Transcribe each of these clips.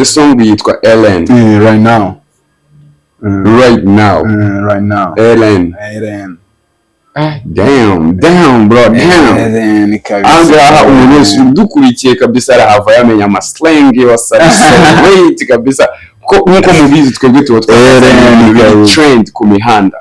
The song yitwa Ellen. Right now. Right now. Right now. Ellen. Ellen. Ah, damn, damn, bro, damn. Ellen kabisa. Ahangaha umuntu wese udukurikiye kabisa arahava yamenya amaslang yose ari kabisa, ko nk'uko mubizi twebwe tuba Ellen, twazanye ibintu biri kabisa. trend ku mihanda.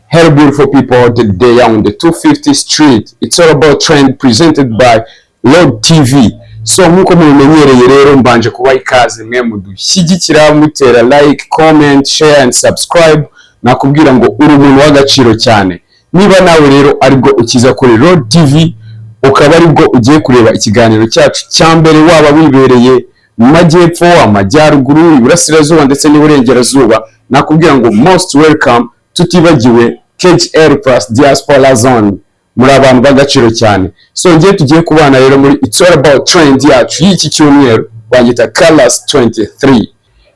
Hello beautiful people, today on the 250 Street. It's all about trend presented by Lord TV. So nk'uko mubimenyereye rero, mbanje kubaha ikaze mwe mudushyigikira, mutera like, comment, share and subscribe. Nakubwira ngo uri umuntu w'agaciro cyane. Niba nawe rero aribwo ukiza kuri Lord TV, ukaba aribwo ugiye kureba ikiganiro cyacu cya mbere, waba wibereye mu majyepfo, amajyaruguru, iburasirazuba ndetse n'iburengerazuba, nakubwira ngo most welcome, tutibagiwe KGL plus Diaspora Zone. Muri abantu b'agaciro cyane. So ngiye tugiye kubana rero muri It's All About Trend yacu y'iki cyumweru, wangita Colors 23.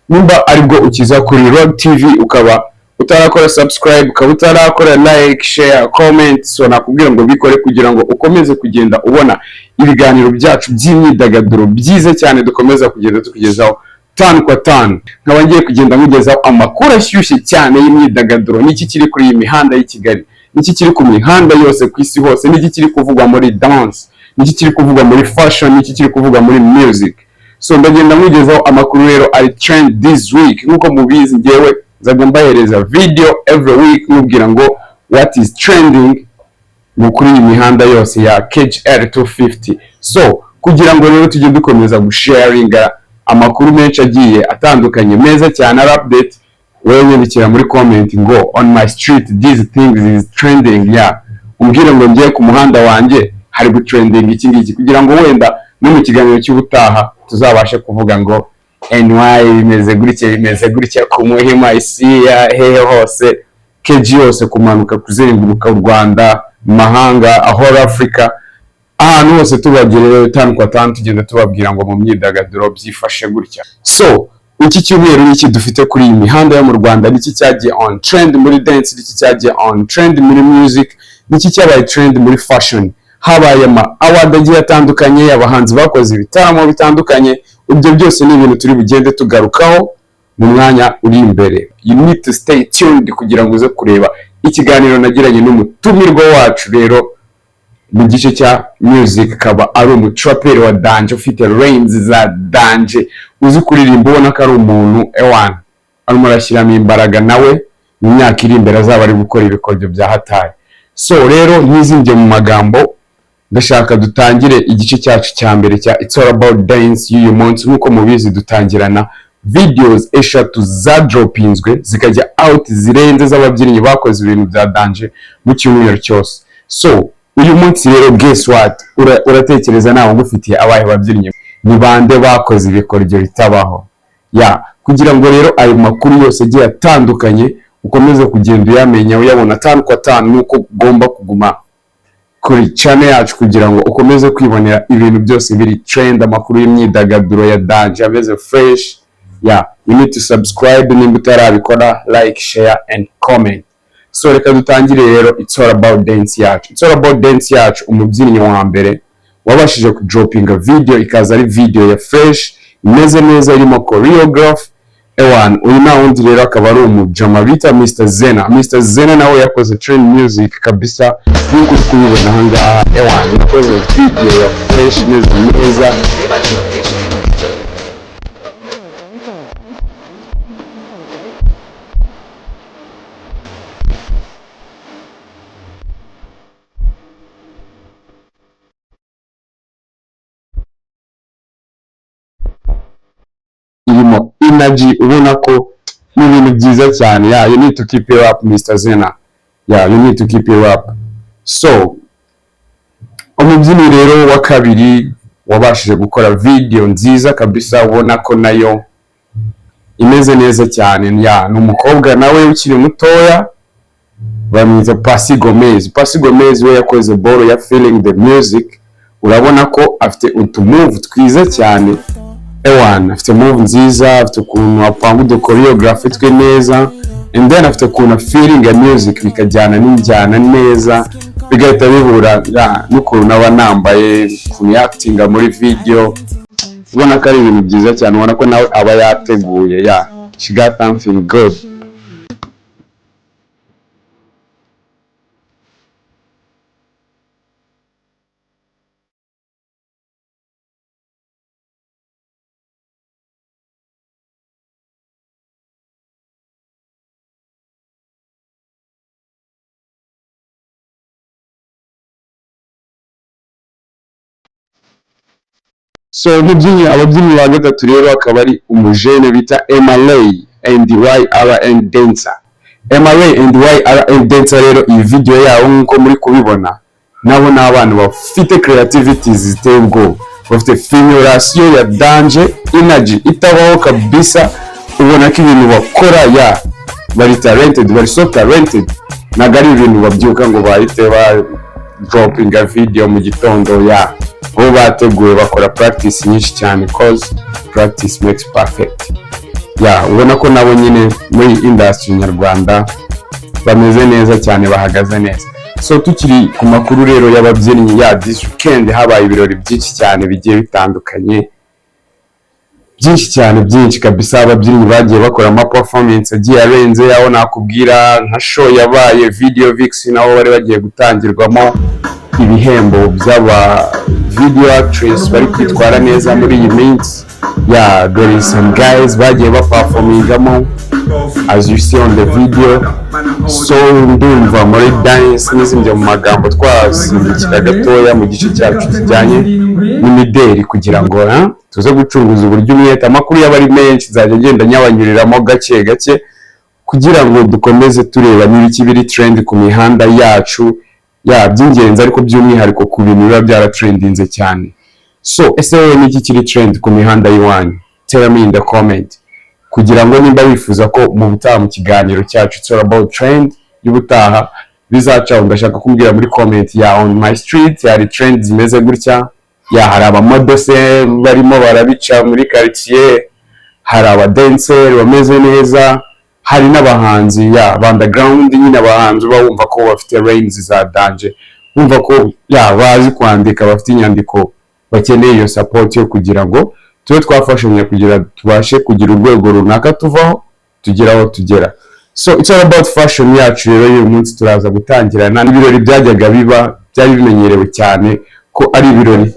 Nimba aribwo ukiza kuri Road TV, ukaba utarakora subscribe, ukaba utarakora like, share, comment, so nakubwira ngo bikore kugira ngo ukomeze kugenda ubona ibiganiro byacu by'imyidagaduro byiza cyane dukomeza kugenda tukugezaho tanu kwa tanu. Nkaba ngiye kugenda nkugezaho amakuru ashyushye cyane y'imyidagaduro: niki kiri kuri iyi mihanda y'i Kigali, niki kiri ku mihanda yose ku isi hose, niki kiri kuvugwa muri dance, niki kiri kuvugwa muri fashion, niki kiri kuvugwa muri music. So ndagenda nkugezaho amakuru rero ari trend this week. Nk'uko mubizi, ngewe nzajya mbahereza video every week nkubwira ngo what is trending mu kuri iyi mihanda yose ya KGL 250. So kugira ngo rero tujye dukomeza gusharinga amakuru menshi agiye atandukanye, meza cyane, ari update, wowe nyandikira muri comment ngo "On my street these things is trending." Yeah, umbwire ngo ngiye ku muhanda wanjye hari gutrending iki ngiki, kugira ngo wenda no mu kiganiro cy'ubutaha tuzabashe kuvuga ngo NY bimeze gutya, bimeze gutya, ku Muhima, Isiya, hehe hose, KG yose, kumanuka kuzenguruka u Rwanda, mu mahanga, aho Africa, ahantu hose tubagereyo tanu kwa tanu, tugenda tubabwira ngo mu myidagaduro byifashe gutya. So iki cyumweru niki dufite kuri iyi mihanda yo mu Rwanda? Niki cyagiye on trend muri dance? Niki cyagiye on trend muri music? Niki cyabaye trend muri fashion? Habaye ama award agiye atandukanye, abahanzi bakoze ibitaramo bitandukanye. Ibyo byose ni ibintu turi bugende tugarukaho mu mwanya uri imbere. You need to stay tuned kugira ngo uze kureba ikiganiro nagiranye n'umutumirwa wacu rero mu gice cya music, akaba ari umutraperi wa danger, ufite range za danger, uzi kuririmba, ubona ko ari umuntu ewan arimo arashyiramo imbaraga, nawe mu myaka iri imbere azaba ari gukora ibikorwa bya hatari. So rero ntizimbye mu magambo, ndashaka dutangire igice cyacu cya mbere cya It's All About Dance y'uyu munsi. Nk'uko mubizi, dutangirana videos eshatu zadropinzwe zikajya out zirenze, z'ababyinnyi bakoze ibintu bya danger mu cyumweru cyose. So uyu munsi rero, guess what? Uratekereza nawe ngufitiye abahe babyinnyi? Ni bande bakoze ibikoryo bitabaho? Ya, kugira ngo rero ayo makuru yose agiye atandukanye ukomeze kugenda uyamenya, uyabona atanu kwa atanu, nuko ugomba kuguma kuri channel yacu kugira ngo ukomeze kwibonera ibintu byose biri trend, amakuru y'imyidagaduro ya danger ameze fresh. Yeah, you need to subscribe nimba utarabikora, like, share and comment. So reka dutangire rero It's All About Dance yacu. It's All About Dance yacu, umubyinnyi wa mbere wabashije kudropinga video ikaza ari video ya fresh, imeze neza, irimo choreograph ewan, uyu nta wundi rero akaba ari umujama bita Mr Zena. Mr Zena nawe yakoze trend music kabisa, nk'uko uri kubibona aha ngaha. Ewan yakoze video ya fresh, imeze neza, irimo energy, ubona ko ni ibintu byiza cyane. Yeah, you need to keep it up, Mr Zena. Yeah, you need to keep it up. So umubyinnyi rero wa kabiri Wabashije gukora video nziza kabisa, ubona ko nayo imeze neza cyane. Ya, ni umukobwa nawe ukiri mutoya, bamwita Pasi Gomez. Pasi Gomez we yakoze boro ya Feeling the Music. Urabona ko afite utumove twiza cyane. Ewan, afite move nziza, afite ukuntu apanga udu choreography twe neza, and then afite ukuntu feeling ya music bikajyana n'injyana neza, bigahita bihura, ya, n'ukuntu aba nambaye, ukuntu yakitinga muri video. Ubona ko ari ibintu byiza cyane, ubona ko nawe aba yateguye. Ya, she got something good. So umubyinnyi, ababyinnyi ba gatatu rero akaba ari umujene bita MLA and YRN Dancer. MLA and YRN Dancer rero, iyi video yabo nk'uko muri kubibona, nabo ni abantu bafite creativities ziteye ubwoba, bafite figuration ya danger, energy itabaho kabisa. Ubona ko ibintu bakora, ya, bari talented, bari so talented. Ntabwo ari ibintu babyuka ngo bahite ba dropinga video mu gitondo. Ya, bo bateguye, bakora practice nyinshi cyane, cause practice makes perfect. Ya, ubona ko nabo nyine muri industry nyarwanda bameze neza cyane, bahagaze neza. So tukiri ku makuru rero y'ababyinnyi, ya, this weekend habaye ibirori byinshi cyane bigiye bitandukanye, byinshi cyane, byinshi kabisa. Ababyinnyi bagiye bakora ama performance agiye arenze, aho nakubwira nka show yabaye Video Vixen, nabo bari bagiye gutangirwamo ibihembo by'aba video actress bari kwitwara neza muri iyi minsi. Ya, there is some guys bagiye baperformingamo, as you see on the video. So ndumva muri dance n'izindi, mu magambo twasimbukira gatoya mu gice cyacu kijyanye n'imideri, kugira ngo tuze gucunguza uburyo umwete. Amakuru yaba ari menshi, nzajya ngenda nyabanyuriramo gake gake kugira ngo dukomeze tureba n'ibiki biri trend ku mihanda yacu, ya, by'ingenzi, ariko by'umwihariko ku bintu biba byaratrendinze cyane. So ese wowe niki kiri trend ku mihanda y'iwanyu? Tell me in the comment, kugira ngo nimba wifuza ko mu butaha, mu kiganiro cyacu It's All About Trend y'ubutaha bizacaho, ndashaka kumbwira muri comment ya, on my street hari trend zimeze gutya. Ya, hari abamodose barimo barabica muri quartier, hari abadanseri bameze neza, hari n'abahanzi, ya, ba underground nyine, abahanzi uba wumva ko bafite lines za danger, wumva ko, ya, bazi kwandika, bafite inyandiko, bakeneye iyo support yo kugira ngo tube twafashanya kugira tubashe kugira urwego runaka tuvaho tugera aho tugera. So it's all about fashion yacu rero y'uyu munsi. Turaza gutangirana n'ibirori byajyaga biba, byari bimenyerewe cyane ko ari ibirori,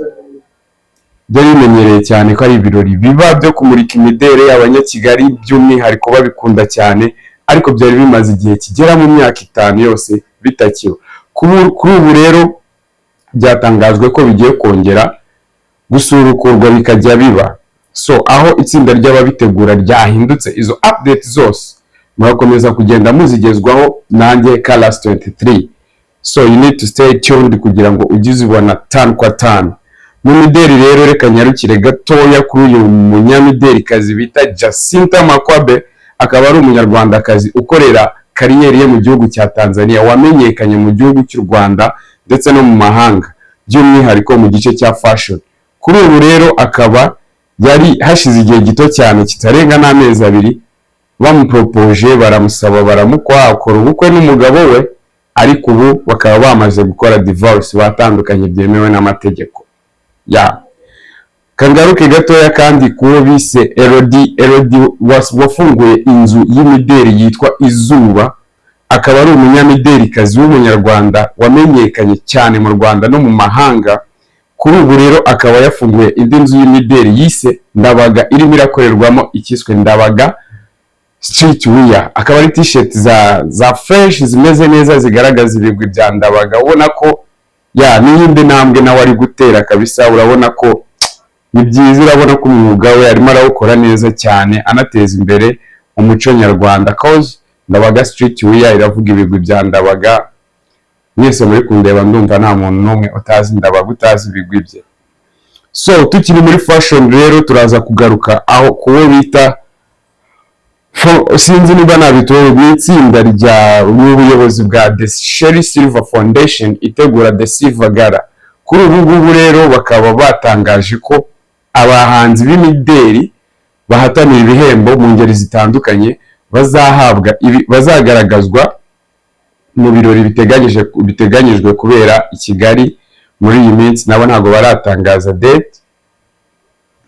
byari bimenyereye cyane ko ari ibirori biba byo kumurika imideli. Abanyakigali by'umwihariko babikunda cyane, ariko byari bimaze igihe kigera mu myaka 5 yose bitakiba. Kuri ubu rero byatangajwe ko bigiye kongera gusurukurwa bikajya biba. So aho itsinda ry'ababitegura ryahindutse. Izo update zose murakomeza kugenda muzigezwaho nanjye Kalas 23. So you need to stay tuned kugira ngo ujye uzibona tanu kwa tanu. Mu mideli rero, reka nyarukire gatoya kuri uyu munyamidelikazi bita Jacinta Makwabe, akaba ari umunyarwandakazi ukorera career ye mu gihugu cya Tanzania, wamenyekanye mu gihugu cy'u Rwanda ndetse no mu mahanga, by'umwihariko mu gice cya fashion. Kuri ubu rero akaba yari hashize igihe gito cyane kitarenga n'amezi 2 bamuporopoje, baramusaba, baramukwa, akora ubukwe n'umugabo we, ariko ubu bakaba bamaze gukora divorce, batandukanye byemewe n'amategeko. Ya, kangaruke gatoya kandi kuwo bise Elodie. Elodie wafunguye inzu y'imideli yitwa Izuba, akaba ari umunyamidelikazi w'umunyarwanda wamenyekanye cyane mu Rwanda no mu mahanga. Kuri ubu rero akaba yafunguye indi nzu y'imideli yise Ndabaga, irimo irakorerwamo ikiswe Ndabaga Street Wear, akaba ari t-shirt za fresh zimeze neza, zigaragaza ibigwi bya Ndabaga. Ubona ko, ya, n'iyindi ntambwe nawe ari gutera kabisa. Urabona ko ni byiza, urabona ko umwuga we arimo arawukora neza cyane, anateza imbere umuco nyarwanda, cause Ndabaga Street Wear iravuga ibigwi bya Ndabaga. Mwese muri kundeba, ndumva nta muntu n'umwe utazi Ndabaga, utazi ibigwi bye. So tukiri muri fashion rero, turaza kugaruka aho kuwo bita sinzi niba nabitoye, mu itsinda rya n'ubuyobozi bwa The Sherrie Silver Foundation itegura The Silver Gala. Kuri ubu ngubu rero bakaba batangaje ko abahanzi b'imideri bahatanira ibihembo mu ngeri zitandukanye bazahabwa bazagaragazwa mu birori biteganyijwe kubera i Kigali muri iyi minsi. Nabo ntabwo baratangaza date.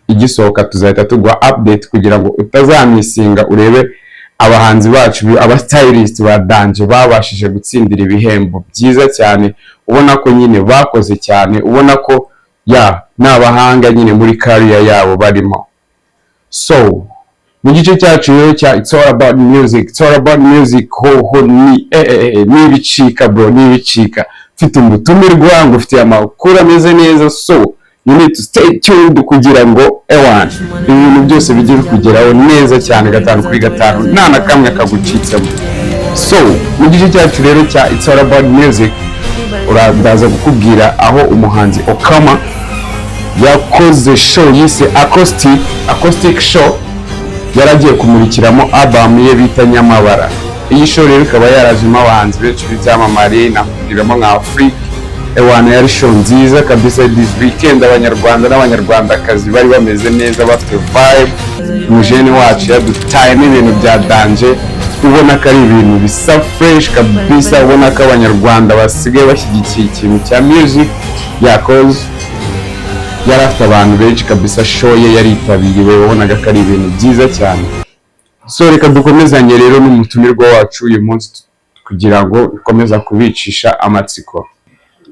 Igisohoka tuzahita tuguha update kugira ngo utazamissinga, urebe abahanzi bacu, aba stylist ba danger babashije gutsindira ibihembo byiza cyane, ubona ko nyine bakoze cyane, ubona ko ya ni abahanga nyine muri career yabo barimo. So mu gice cyacu rero cya It's All About Music, It's All About Music ho ni n'ibicika bro, n'ibicika. Mfite umutumirwa, ngufitiye amakuru ameze neza, so you need to stay tuned kugira ngo ewan ibintu byose bijye bikugeraho neza cyane gatanu kuri gatanu, nta na kamwe kagucitsemo. So mu gice cyacu rero cya It's All About Music, ndaza kukubwira aho umuhanzi Okkama yakoze show yise acoustic show, yaragiye kumurikiramo album ye bita Nyamabara. Iyi show rero ikaba yarajemo abahanzi benshi b'ibyamamare, nakubwiramo nka Afrique. Ewana, yari show nziza kabisa. This weekend Abanyarwanda n'Abanyarwandakazi bari bameze neza, bafite vibe. Umujene wacu yadutayemo ibintu bya danger, ubona ko ari ibintu bisa fresh kabisa, ubona ko Abanyarwanda basigaye bashyigikiye ikintu cya music yakoze. Yari afite abantu benshi kabisa, show ye yaritabiriwe, wabonaga ko ari ibintu byiza cyane. So reka dukomezanye rero n'umutumirwa wacu uyu munsi kugira ngo dukomeza kubicisha amatsiko.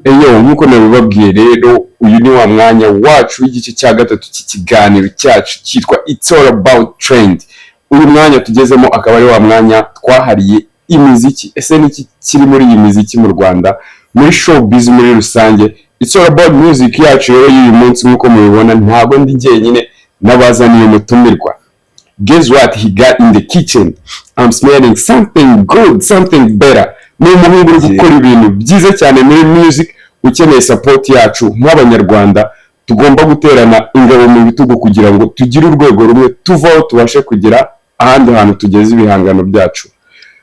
Eyo, nk'uko nabibabwiye rero, uyu ni wa mwanya wacu w'igice cya gatatu cy'ikiganiro cyacu cyitwa It's All About Trend. Uyu mwanya tugezemo akaba ari wa mwanya twahariye imiziki. Ese niki kiri muri iyi miziki mu Rwanda, muri showbiz muri rusange? It's All About Music yacu rero y'uyu munsi, nk'uko mubibona, ntabwo ndi jyenyine, nabazaniye umutumirwa. Guess what he got in the kitchen? I'm smelling something good, something better. Ni umuhungu uri gukora ibintu byiza cyane muri music, ukeneye support yacu nk'Abanyarwanda. Tugomba guterana ingabo mu bitugu kugira ngo tugire urwego rumwe tuvaho, tubashe kugera ahandi hantu tugeze ibihangano byacu.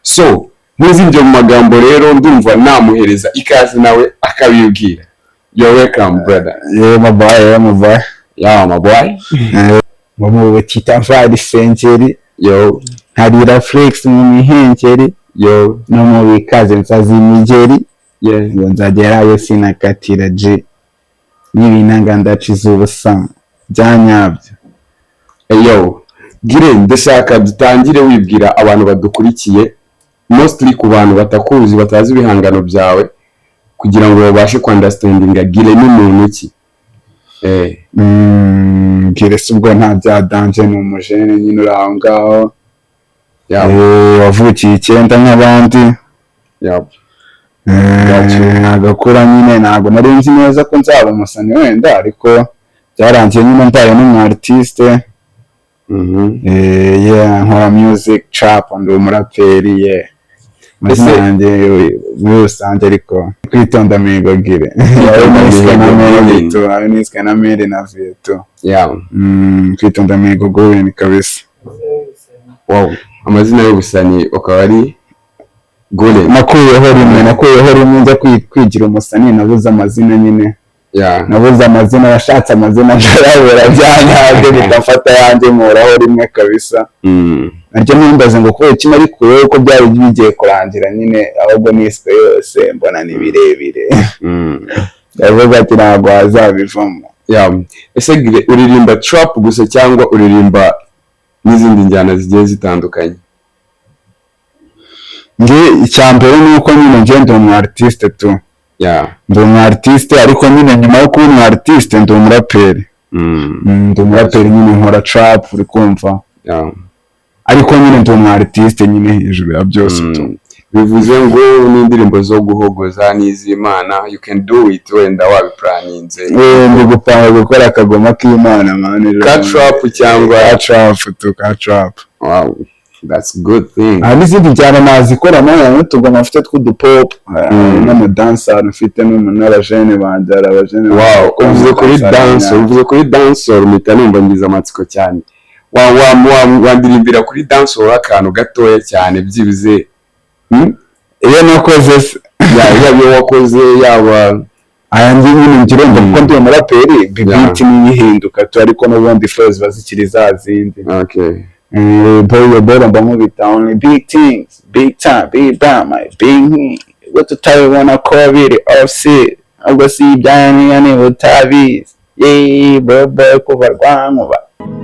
So ntuzibye mu magambo rero, ndumva namuhereza ikaze nawe akabibwira. You're welcome, brother. Yeah, my boy, yeah, my boy. Yeah, my boy. Ngo mu butita mvara isengeri, Yo. nkarira flex mu mihengeri, Yo. no mu bikaze nsaza imigeri, ngo nzagerayo sinakatira G n'ibinanga ndaciza ubusa byanyabyo. Eyo Gire, ndashaka dutangire wibwira abantu badukurikiye, mostly ku bantu batakuzi, batazi ibihangano byawe, kugira ngo babashe kwunderstandinga Gire ni muntu ki. Gire se ubwo nta bya danger, ni umujene nyine uri aho ngaho, wavukiye icyenda nk'abandi. Agakura nyine, ntabwo nari nzi neza ko nzaba umusani wenda, ariko byarangiye nyine mbaye n'umu artiste. Yeah, nkora music trap, ndi umuraperi, yeah. Amazina yanjye muri rusange ariko Kwitonda Mihigo Gire. Kwitonda Niswe na Mihigo Mary Gire. tu, ayo niswe na Mary na Vieto. Kwitonda Mihigo Gure kabisa. Wow, amazina y'ubusani ukaba ari Gure? Nakuyeho rimwe njya kwigira umusani, nabuze amazina nyine. Nabuze amazina, washatse amazina ndayabura byanyabyo, mpita mfata yanjye nkuraho rimwe kabisa. Naryo ntumbaze ngo kubera iki narikuyeho, kuko byari bigiye kurangira nyine, ahubwo niswe yose mbona ni birebire. Ndavuga ati ntabwo wazabivamo. Yeah. Ese Gire, uririmba trap gusa cyangwa uririmba n'izindi njyana zigiye zitandukanye? Nge icya mbere ni uko nyine njye ndi umu artiste tu. Ndi umu artiste, ariko nyine nyuma yo kuba umu artiste ndi umuraperi. Ndi umuraperi nyine, nkora trap, uri kumva? Ariko nyine ndi umu artiste nyine hejuru ya byose tu. Bivuze ngo n'indirimbo zo guhogoza n'iz'Imana you can do it, wenda wabiplanninze? Eh, ndi gupanga gukora akagoma k'Imana, man. Ka trap cyangwa? Ka trap tu, ka trap. Wow. That's good thing. Hari n'izindi njyana nazikora nawe, n'utugoma mfite tw'udupop n'amadansari mfite n'abajene banjye, hari abajene. Wow, uvuze kuri dance, uvuze kuri dancehall, mpita numva ngize amatsiko cyane. Wa wa wa wandirimbira kuri dancehall akantu gatoya cyane byibuze? Iyo nakoze se? Yaba iyo wakoze, yaba Aya ngi nyine ngira ngo kuko ndi umuraperi, beat niyo ihinduka tu, ariko n'ubundi flow ziba zikiri za zindi. Boy boy mba nkubita only big things, big time, big bam, my big hit. Ubwo tutabibona ko biri offset, ubwo si ibyanyu niba utabizi. Yeah, bro boy kuva rwankuba.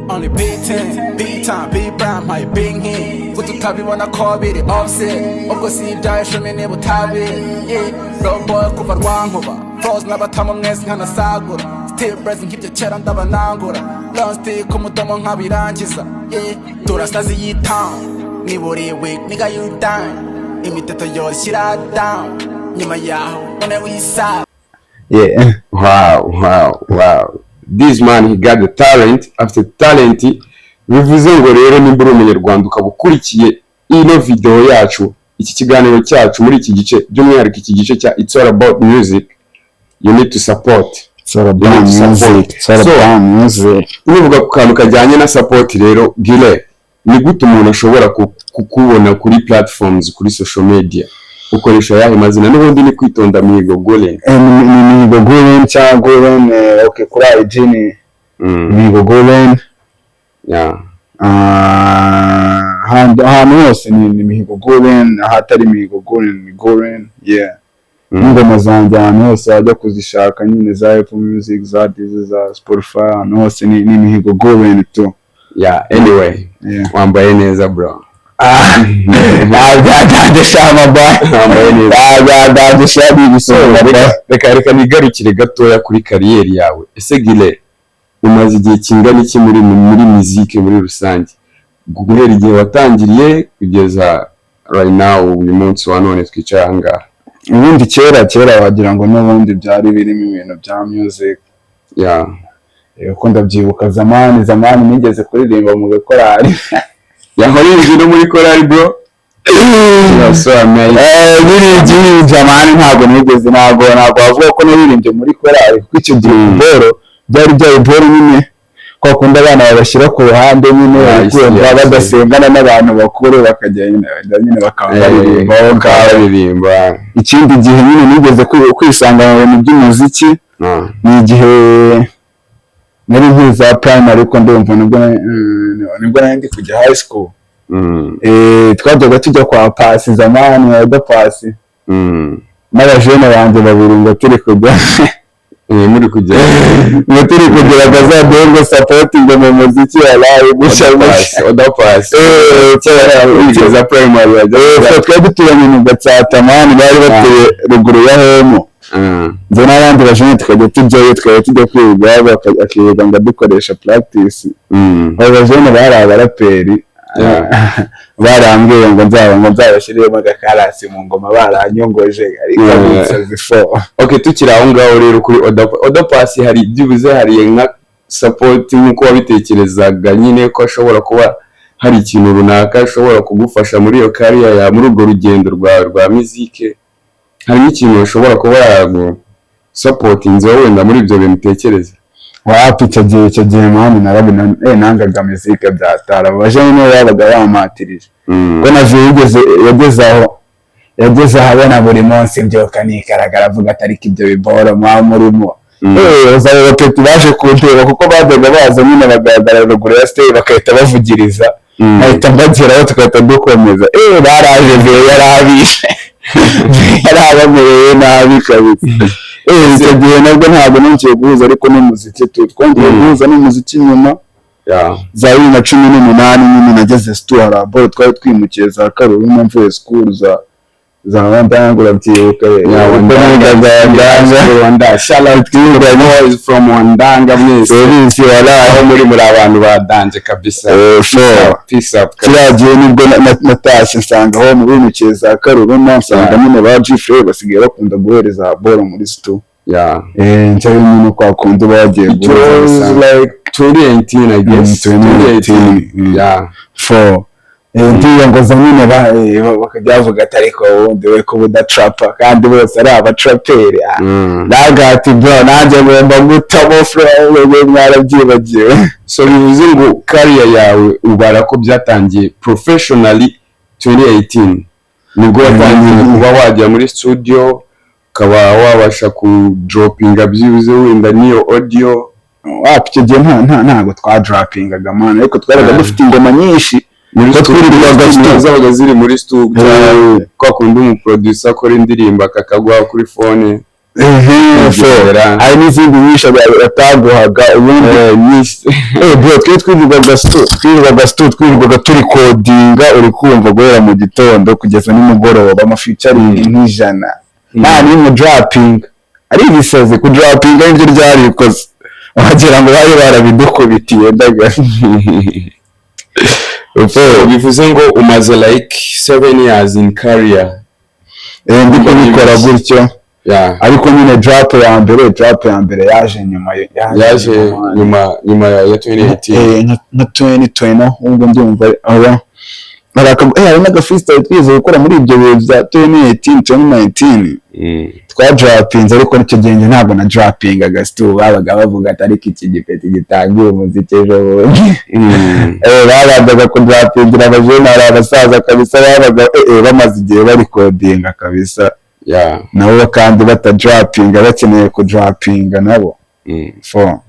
Only big ten, big time, big brown, my big hit. Ko tutabibona ko biri offset, ubwo si ibyawe shumi niba utabizi. Yeah, bro boy kuva rwankuba. Flows n'abatamu mwese nkanasagura. Still present nk'ibyo kera ndabanangura. Long stick umudomo nkabirangiza. Yeah, turasazi iyi town. Niba uri weak, nigga, you down. Imiteto yose shyira down. Nyuma yaho, none wisa. Yeah. Wow, this man, he got the talent, afite talent. Bivuze ngo rero nimba uri umunyarwanda ukaba ukurikiye ino video yacu, iki kiganiro cyacu muri iki gice, by'umwihariko iki gice cya It's All About Music, you need to support. It's all about You need to support. music. It's all So, about music. Nuvuga ku kantu kajyanye na support rero, Gile, ni gute umuntu ashobora kukubona kuri platforms, kuri social media? Ukoresha ayahe mazina? N'ubundi ni Kwitonda Mihigo Golen? Ni Mihigo Gulen cyangwa Gulen, okay, kuri IG ni Mihigo Gulen. Ah, ahantu hose ni Mihigo Gulen, ahatari Mihigo Gulen ni Gulen, yeah. N'ingoma zanjye ahantu hose wajya kuzishaka nyine, za Apple Music, za Deezer, za Spotify, ahantu hose ni Mihigo Gulen tu. Yeah, anyway, wambaye neza, bro. Ntabwo shama ba. Wambaye neza. Ntabwo shama ibisobanuro. Reka nigarukire gatoya kuri career yawe. Ese Gile, umaze igihe kingana iki muri muzike muri rusange, guhera igihe watangiriye kugeza right now, uyu munsi wa none twicaye aha ngaha? Ubundi kera kera wagira ngo n'ubundi byari birimo ibintu bya music. Kuko ndabyibuka zamani zamani nigeze kuririmba mu gakorari. Yahorije no muri korali, bro. You are so amazing. Biri zamani, ntabwo nigeze, ntabwo wavuga ko naririmbye muri korali, kuko icyo gihe boro byari boro nyine kwa kundi abana babashyira ku ruhande nyine, kumva badasengana n'abantu bakuru, bakajya nyine bakaba baririmba aho ngaho. Baririmba. Ikindi gihe nyine nigeze kwisanga mu bintu by'umuziki ni igihe nari nkiri za primary, ariko ndumva nibwo nari ndi kujya high school. Twajyaga tujya kwa Pasi zamani, wa Pasi n'abajene banjye babiri, ngo turi kujya Muri kujya ngo turi kugira ngo azaduhe ngo support ngo mu muziki walayi gutya gutya. Oda Pasi. Kera. Wize za primary wajya Twe twari duturanye mu Gatsata man, bari batuye ruguru ya home. Nze n'abandi bajene tukajya tujyayo, tukajya tujya kwiga, akiga ngo adukoresha practice. Abo bajene bari abaraperi. Barambwiye ngo nzaba ngo nzabashyiriremo agakarasi mu ngoma, baranyongoje ariko insazi fo. Okay, tukiri aho ngaho rero kuri Oda Pasi, hari byibuze hari nka support nk'uko wabitekerezaga nyine, ko ashobora kuba hari ikintu runaka ashobora kugufasha muri iyo career ya muri urwo rugendo rwawe rwa muzike? Hari n'ikintu ashobora kuba yagu supportinze wenda muri ibyo bintu utekereza? Wapi, icyo gihe man narabina, nangaga muzike byatara. Abajene nibo babaga bamatirije ko na Vieux yigeze yageze aho abona buri munsi mbyuka nikaragara, avuga ati: "Ariko ibyo biboro muba murimo." Uzaba abapeti baje kundeba, kuko bajyaga baza nyine bagahagarara ruguru ya stage bagahita bavugiriza, nkahita mbageraho tugahita dukomeza. Baraje, Vieux yarabishe, yarabamereye nabi kabisa. Icyo gihe nabwo ntabwo nongeye guhuza ariko n'umuziki tu, twongeye guhuza n'umuziki nyuma za 2018 nyine nageze stu, hari aboro twari twimukiye za Karuruma mvuye school za Wandanga, urabyibuka? Yeah, ubwo nigaga Wandanga. Wanda, shout out to the boys from Wandanga mwese. Urizi walahi. Aho muri abantu ba danger kabisa. Sure. Peace up. Kiriya gihe nibwo natashye nsanga aho mu bimukiye za Karuruma, nsanga nyine ba G-Frey basigaye bakunda guhereza boro muri stu. Njyayo nyine kwa kundi bagiye It guhuza was bisanzwe. like 2018, I guess. 2018. Yeah. Four. Ndiyongoza nyine, bakajya bavuga ati: "Ariko ubundi we kuba udatrapa kandi bose ari abatraperi?" Ah, ndavuga ati: "Bro, nanjye ngomba gutamo flow, mwarabyibagiwe." So bivuze ngo career yawe ubara ko byatangiye professionally 2018, nibwo watangiye kuba wajya muri studio, ukaba wabasha kudropinga byibuze wenda n'iyo audio? Wapi, icyo gihe ntabwo twadropingaga, man, ariko twaraga dufite ingoma nyinshi muri ko twirirwaga studio stu. Zabaga ziri muri studio, kwa kundi umuproducer akora indirimbo akakaguha kuri phone. Ehe, so Kugera. hari n'izindi nyinshi bataguhaga ubundi. Nyinshi. Bro, twe twirirwaga stu, twirirwaga turikodinga, uri kumva, guhera mu gitondo kugeza nimugoroba, amafeaturing nk'ijana, nta n'imwe dropping. Ari ibisazi kudropinga, nibyo ryari ikoze, wagira ngo bari barabidukubitiye ndaga. So bivuze ngo umaze like 7 years in career. Ndi kubikora gutyo. Ariko nyine drop ya mbere yaje nyuma. Yaje nyuma ya 2018. Nka 2020, ubwo ndumva aba hari n'aga freestyle twize gukora muri ibyo bihe bya 2018, 2019, twadropinze, ariko icyo gihe njye ntabwo na dropingaga stu. Babaga bavuga ati: "Ariko iki gipeti gitangiye umuziki ejo bundi." Babanzaga kudropingira abajene, hari abasaza kabisa babaga bamaze igihe barikodinga kabisa, nabo kandi batadropinga, bakeneye kudropinga nabo. Fo.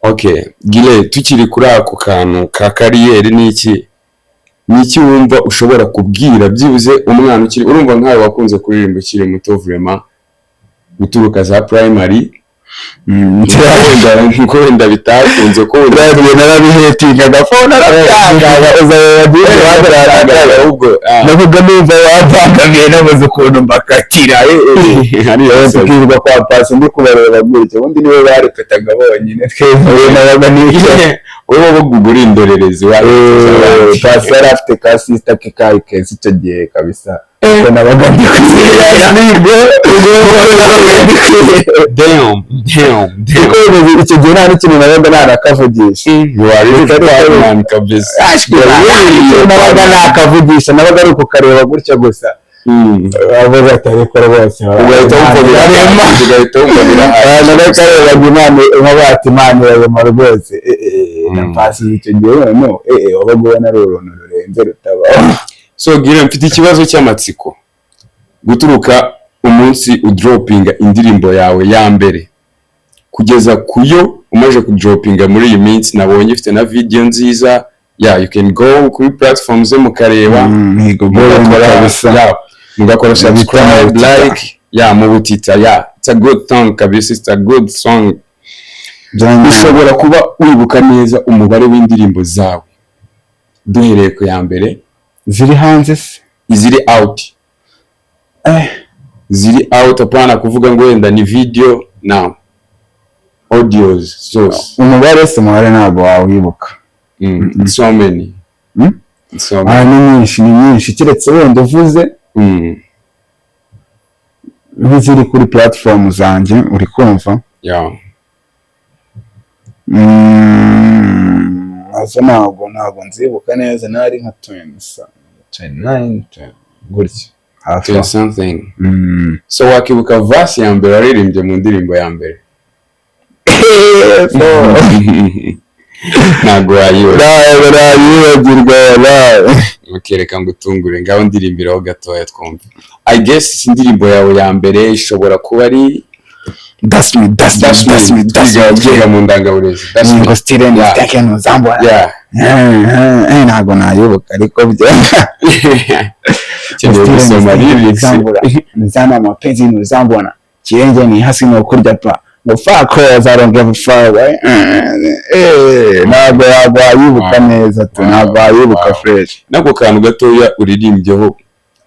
Okay, Gile, tukiri kuri ako kantu ka career, ni iki wumva ushobora kubwira byibuze umwana ukiri, urumva nkawe wakunze kuririmba ukiri muto, vraiment guturuka za primary, wenda nkuko wenda bitakunze ko wenda Buriya narabihetingaga fo, narabyangaga, uzareba. Ahubwo Navuga numva wabangamiye, nabuze ukuntu mbakatira. Hariya Tukirirwa kwa Pasi, ndi kubareba gutya, ubundi niwe barepetaga bonyine, twebwe nabaga nicaye. Wowe wabaga uri indorerezi wa Pasi yari afite ka sister ke kari keza icyo gihe kabisa, ubwo nabaga ndi kureba. Damn, damn, damn. Kuko icyo gihe nta n'ikintu nabaga narakavugisha. You are really bad man kabisa. Ikintu nabaga nakavugisha nabaga ari ukukareba gutya gusa. Bavuga ati: "Ariko rwose Ugahita wumva birahagije, ugahita wumva birahagije." Nakarebaga Imana, nkavuga ati: "Imana irarema rwose." Na Pasi icyo gihe noneho wabaga ubona ari uruntu rurenze rutabaho. So Gire, mfite ikibazo cy'amatsiko. Guturuka umunsi udropinga indirimbo yawe ya mbere kugeza kuyo umaze kudropinga muri iyi minsi, nabonye ifite na video nziza. Yeah, you can go kuri platform ze mukareba, Mihigo mugakora kabisa. Yeah, mugakora subscribe, Mu Butita. like, yeah, mu Butita. Yeah, it's a good song kabisa, it's a good song. Ushobora kuba wibuka neza umubare w'indirimbo zawe duhereye ku ya mbere? Ziri hanze se? Iziri out. Ziri out, apana kuvuga ngo wenda ni video now, audios zose. Umubare se, umubare ntabwo wawibuka. It's so many. It's so many. Ah, ni nyinshi, ni nyinshi, keretse wenda uvuze nk'iziri kuri platform zanjye, uri kumva? Yeah. Nazo ntabwo nzibuka neza, nari nka 20 29 gutya hafi 20 aho. something. So wakibuka verse ya mbere waririmbye mu ndirimbo ya mbere? So, Ntabwo wayibaza. Ntabwo nayibagirwa wallahi. Ukereka ngo utungure, ngaho ndirimbiraho gatoya twumve. I guess indirimbo yawe ya mbere ishobora kuba ari That's me, that's me, That's that's me. me, that's me. Twiga mu ndangaburezi. That's me. Ngo stile ni taken uzambona. Ntabwo nayibuka, ariko byo Ukeneye gusoma lyrics. Nzana mapenzi nuzambona kirenge ni hasi no kurya pa ngo fuck hoes, I don't give a fuck, right? Ntabwo wayibuka neza tu, ntabwo wayibuka fresh. N'ako kantu gatoya uririmbyeho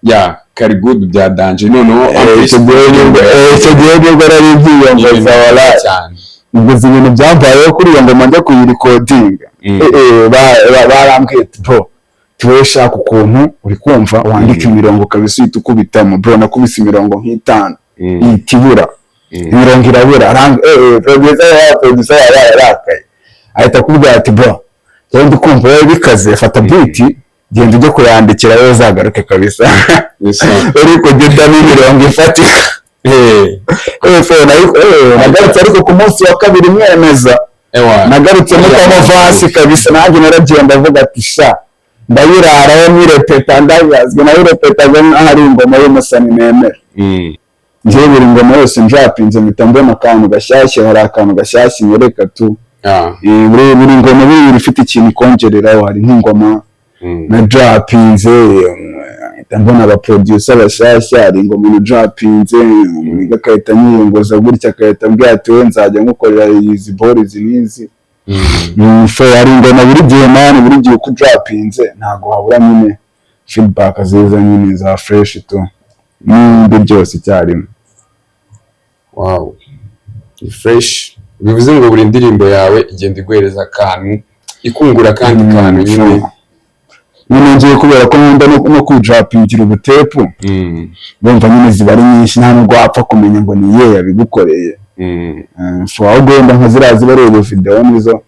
ya kari good, bya danger noneho. Icyo gihe nibwo nari nkwiyongoza wallahi. Cyane. Ubwo izi ibintu byambayeho kuri iyo ngoma njya kuyirekodinga, barambwiye ati: "Bro, tuwe shaka ukuntu, uri kumva, wandika imirongo kabisa, uhita ukubitamo." Bro, nakubise imirongo nk'itanu, ihita ibura. Imirongo irabura. Producer ya producer yabaye arakaye, ahita akubwira ati: "Bro, njyewe ndi kumva wowe bikaze, fata beat." Genda ujye kuyandikira, wowe uzagaruke kabisa. Yes, sir. Uri kugenda n'imirongo ifatika. So, nagarutse, ariko ku munsi wa kabiri mwemeza. Ewa. Nagarutse mutamo verse kabisa. Nanjye naragiye, ndavuga ati: "Sha, ndayirarayo nyirepeta." Ndabazwe nayirepetaga nk'aho ari ingoma y'umusani nemera. Njyewe buri ngoma yose njapinze mpita mbona akantu gashyashya, hari akantu gashyashya nyereka tu. Buri ngoma buri ifite ikintu ikongereraho. Hari nk'ingoma na japinze mpita mbona abaproducer bashyashya. Hari ingoma na japinze umuntu agahita anyiyongoza gutya, agahita ambwira ati: "We, nzajya ngukorera izi boro izi n'izi." So hari ingoma buri gihe, man, buri gihe uko ujapinze ntabwo habura nyine feedback ziza nyine za fresh tu, n'ibindi byose icyarimwe. Wow, ni fresh. Bivuze ngo buri ndirimbo yawe igenda iguhereza akantu, ikungura akandi kantu nyine. Nyine ngiye kubera ko nkunda no kwijapingira ubutepu, bumva nyine ziba ari nyinshi, nta nubwo wapfa kumenya ngo ni iye yabigukoreye. So ahubwo wenda nka ziriya ziba ari ubu video, nizo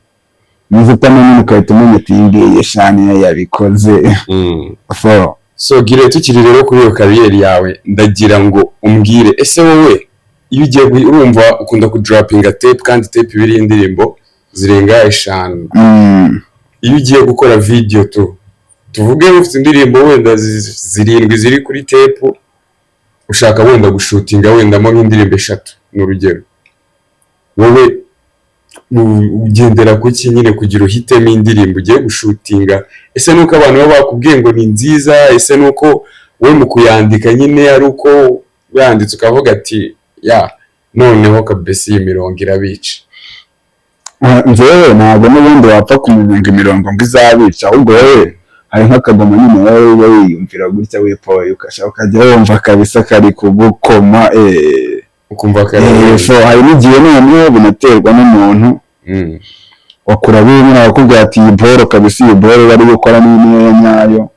utamenya nyine, ugahita umenya ati: "Iyi ngiyi sha niyo yabikoze." So So Gire, tukiri rero kuri iyo career yawe, ndagira ngo umbwire: ese wowe iyo ugiye urumva ukunda kudropinga tape, kandi tape iba iriho indirimbo zirenga 5, iyo ugiye gukora video tu, tuvuge ufite indirimbo wenda zirindwi ziri kuri tape, ushaka wenda gushootinga wendamo nk'indirimbo eshatu, ni urugero, wowe ugendera ku ki nyine kugira uhitemo indirimbo ugiye gushootinga? Ese nuko abantu baba bakubwiye ngo ni nziza? Ese nuko wowe mu kuyandika nyine ari uko yanditse ukavuga ati: "Ya, noneho kabisa iyi mirongo irabica"? Ah, njyewe ntabwo n'ubundi wapfa kumenya ngo imirongo ngo izabica. Ahubwo wowe hari nk'akagoma nyine wowe uba wiyumvira gutya wipoye, ukashaka ukajya wumva kabisa kari kugukoma. Ukumva So hari n'igihe noneho binaterwa n'umuntu wakura nyine akakubwira ati: "Iyi boro kabisa, iyi boro bari gukora ni niyo ya nyayo."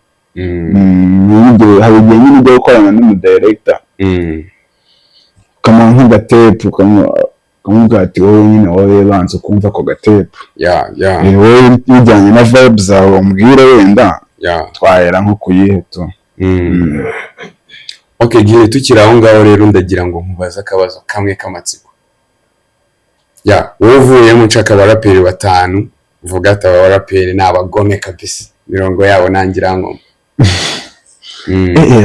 Hari igihe nyine ujya gukorana n'umudirector, ukamuha nk'agatepu, ukamubwira ati: "Wowe nyine, wowe banza ukumva ako gatepu." Wowe bijyanye na vibe zawe umbwire wenda twahera nko kuyihe tu. Okay Gire, tukiri aho ngaho rero, ndagira ngo nkubaze akabazo kamwe k'amatsiko. Ya, wowe uvuyemo nshaka abaraperi batanu uvuga ati: "Aba baraperi ni abagome kabisa, imirongo yabo nangira nkoma."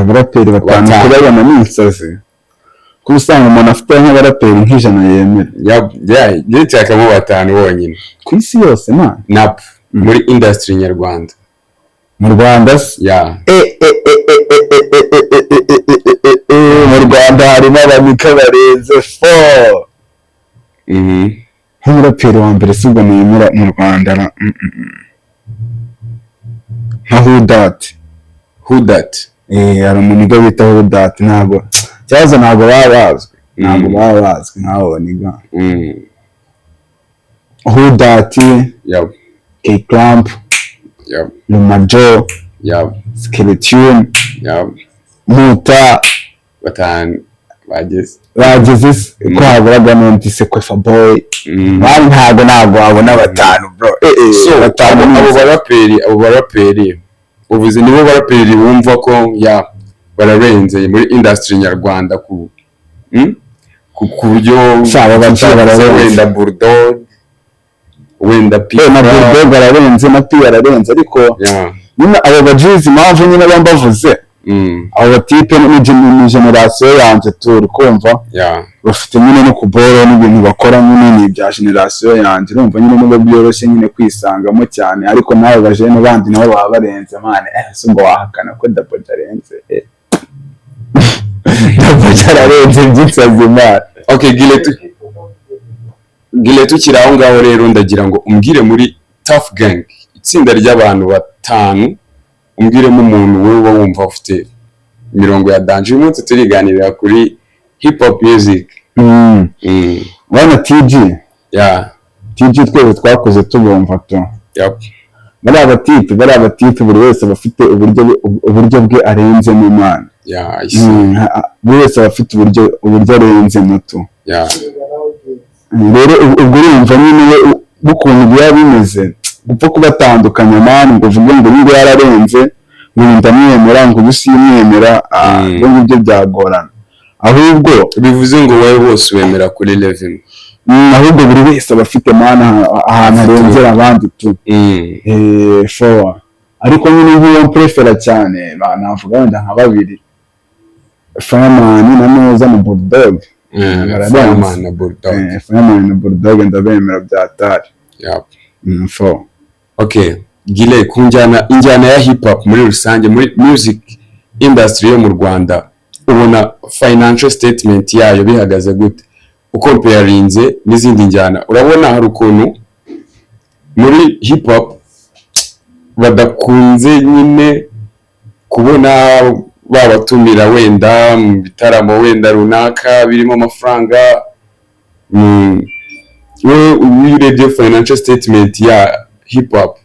Abaraperi batanu? Batanu. Kubabona ni insazi, kuko usanga umuntu afite nk'abaraperi nk'100 yemera. Ya, njye nshakamo batanu bonyine. Ku isi yose, man? Nap muri industry nyarwanda. Mu Rwanda se? Ya. Mu Rwanda harimo abanika barenze fo. Nk'umuraperi wa mbere si ubwo nemera mu Rwanda nka Who Dat. Who Dat? Hari umuniga bita Who Dat. Ntabwo ikibazo, ntabwo baba bazwi, ntabwo baba bazwi nk'abo baniga. Who Dat, K Clamp, Lumajo, Skeleton, Muta. Batanu bageze. Bageze se ko haburaga n'undi se, Kwefa Boy. Bari ntabwo wabona batanu, bro. So batanu abo ni abo baraperi, abo baraperi uvuze nibo baraperi wumva ko ya bararenze muri industry nyarwanda ku Ku buryo Sha, abo baciye bararenze. Wenda Bulldog, wenda P Na Bulldog ararenze, na P ararenze, ariko nyine abo bajizi, impamvu nyine baba mbavuze, abo batipe ni generation yanjye, turi kumva bafite nyine no kuboro n'ibintu bakora nyine ni ibya generation yanjye. Urumva nyine nubwo byoroshye nyine kwisangamo cyane, ariko nawe bajene bandi nabo baba barenze, man. Si ubwo wahakana ko Double J arenze? Double J ararenze by'insazi, man. Okay Gile, Gile, tukiri aho ngaho rero, ndagira ngo umbwire muri Tough Gang, itsinda ry'abantu batanu, umbwiremo umuntu wowe uba wumva ufite imirongo ya danger. Uyu munsi turiganirira kuri hip hop music. Bana TG, TG twese twakoze tubumva tu. Bariya batipe buri wese aba afite uburyo bwe arenzemo, Imana. Yeah, I see. Buri wese aba afite uburyo arenzemo tu. Rero ubwo urumva nyine we ukuntu biba bimeze, gupfa kubatandukanya, man, ngo uvuge ngo uyu nguyu yararenze. Ngo ndamwemera, ngo ubu simwemera, ibyo ngibyo byagorana. Ahubwo Bivuze ngo wowe bose wemera kuri level. Ahubwo buri wese aba afite, man, ahantu arengera abandi tu. Four, ariko nyine nk'uwo mprefera cyane, navuga wenda nka babiri, Fireman na Noza na Bulldog. Bararenze. Fireman na Bulldog. Fireman na Bulldog ndabemera byatari. Four. Okay, Gile, ku njyana, injyana ya hip hop muri rusange, muri music industry yo mu Rwanda, ubona financial statement yayo bihagaze gute ukomparinze n'izindi njyana? Urabona hari ukuntu muri hip hop badakunze nyine kubona babatumira wenda mu bitaramo wenda runaka birimo amafaranga. Wowe iyo urebye financial statement ya hip hop,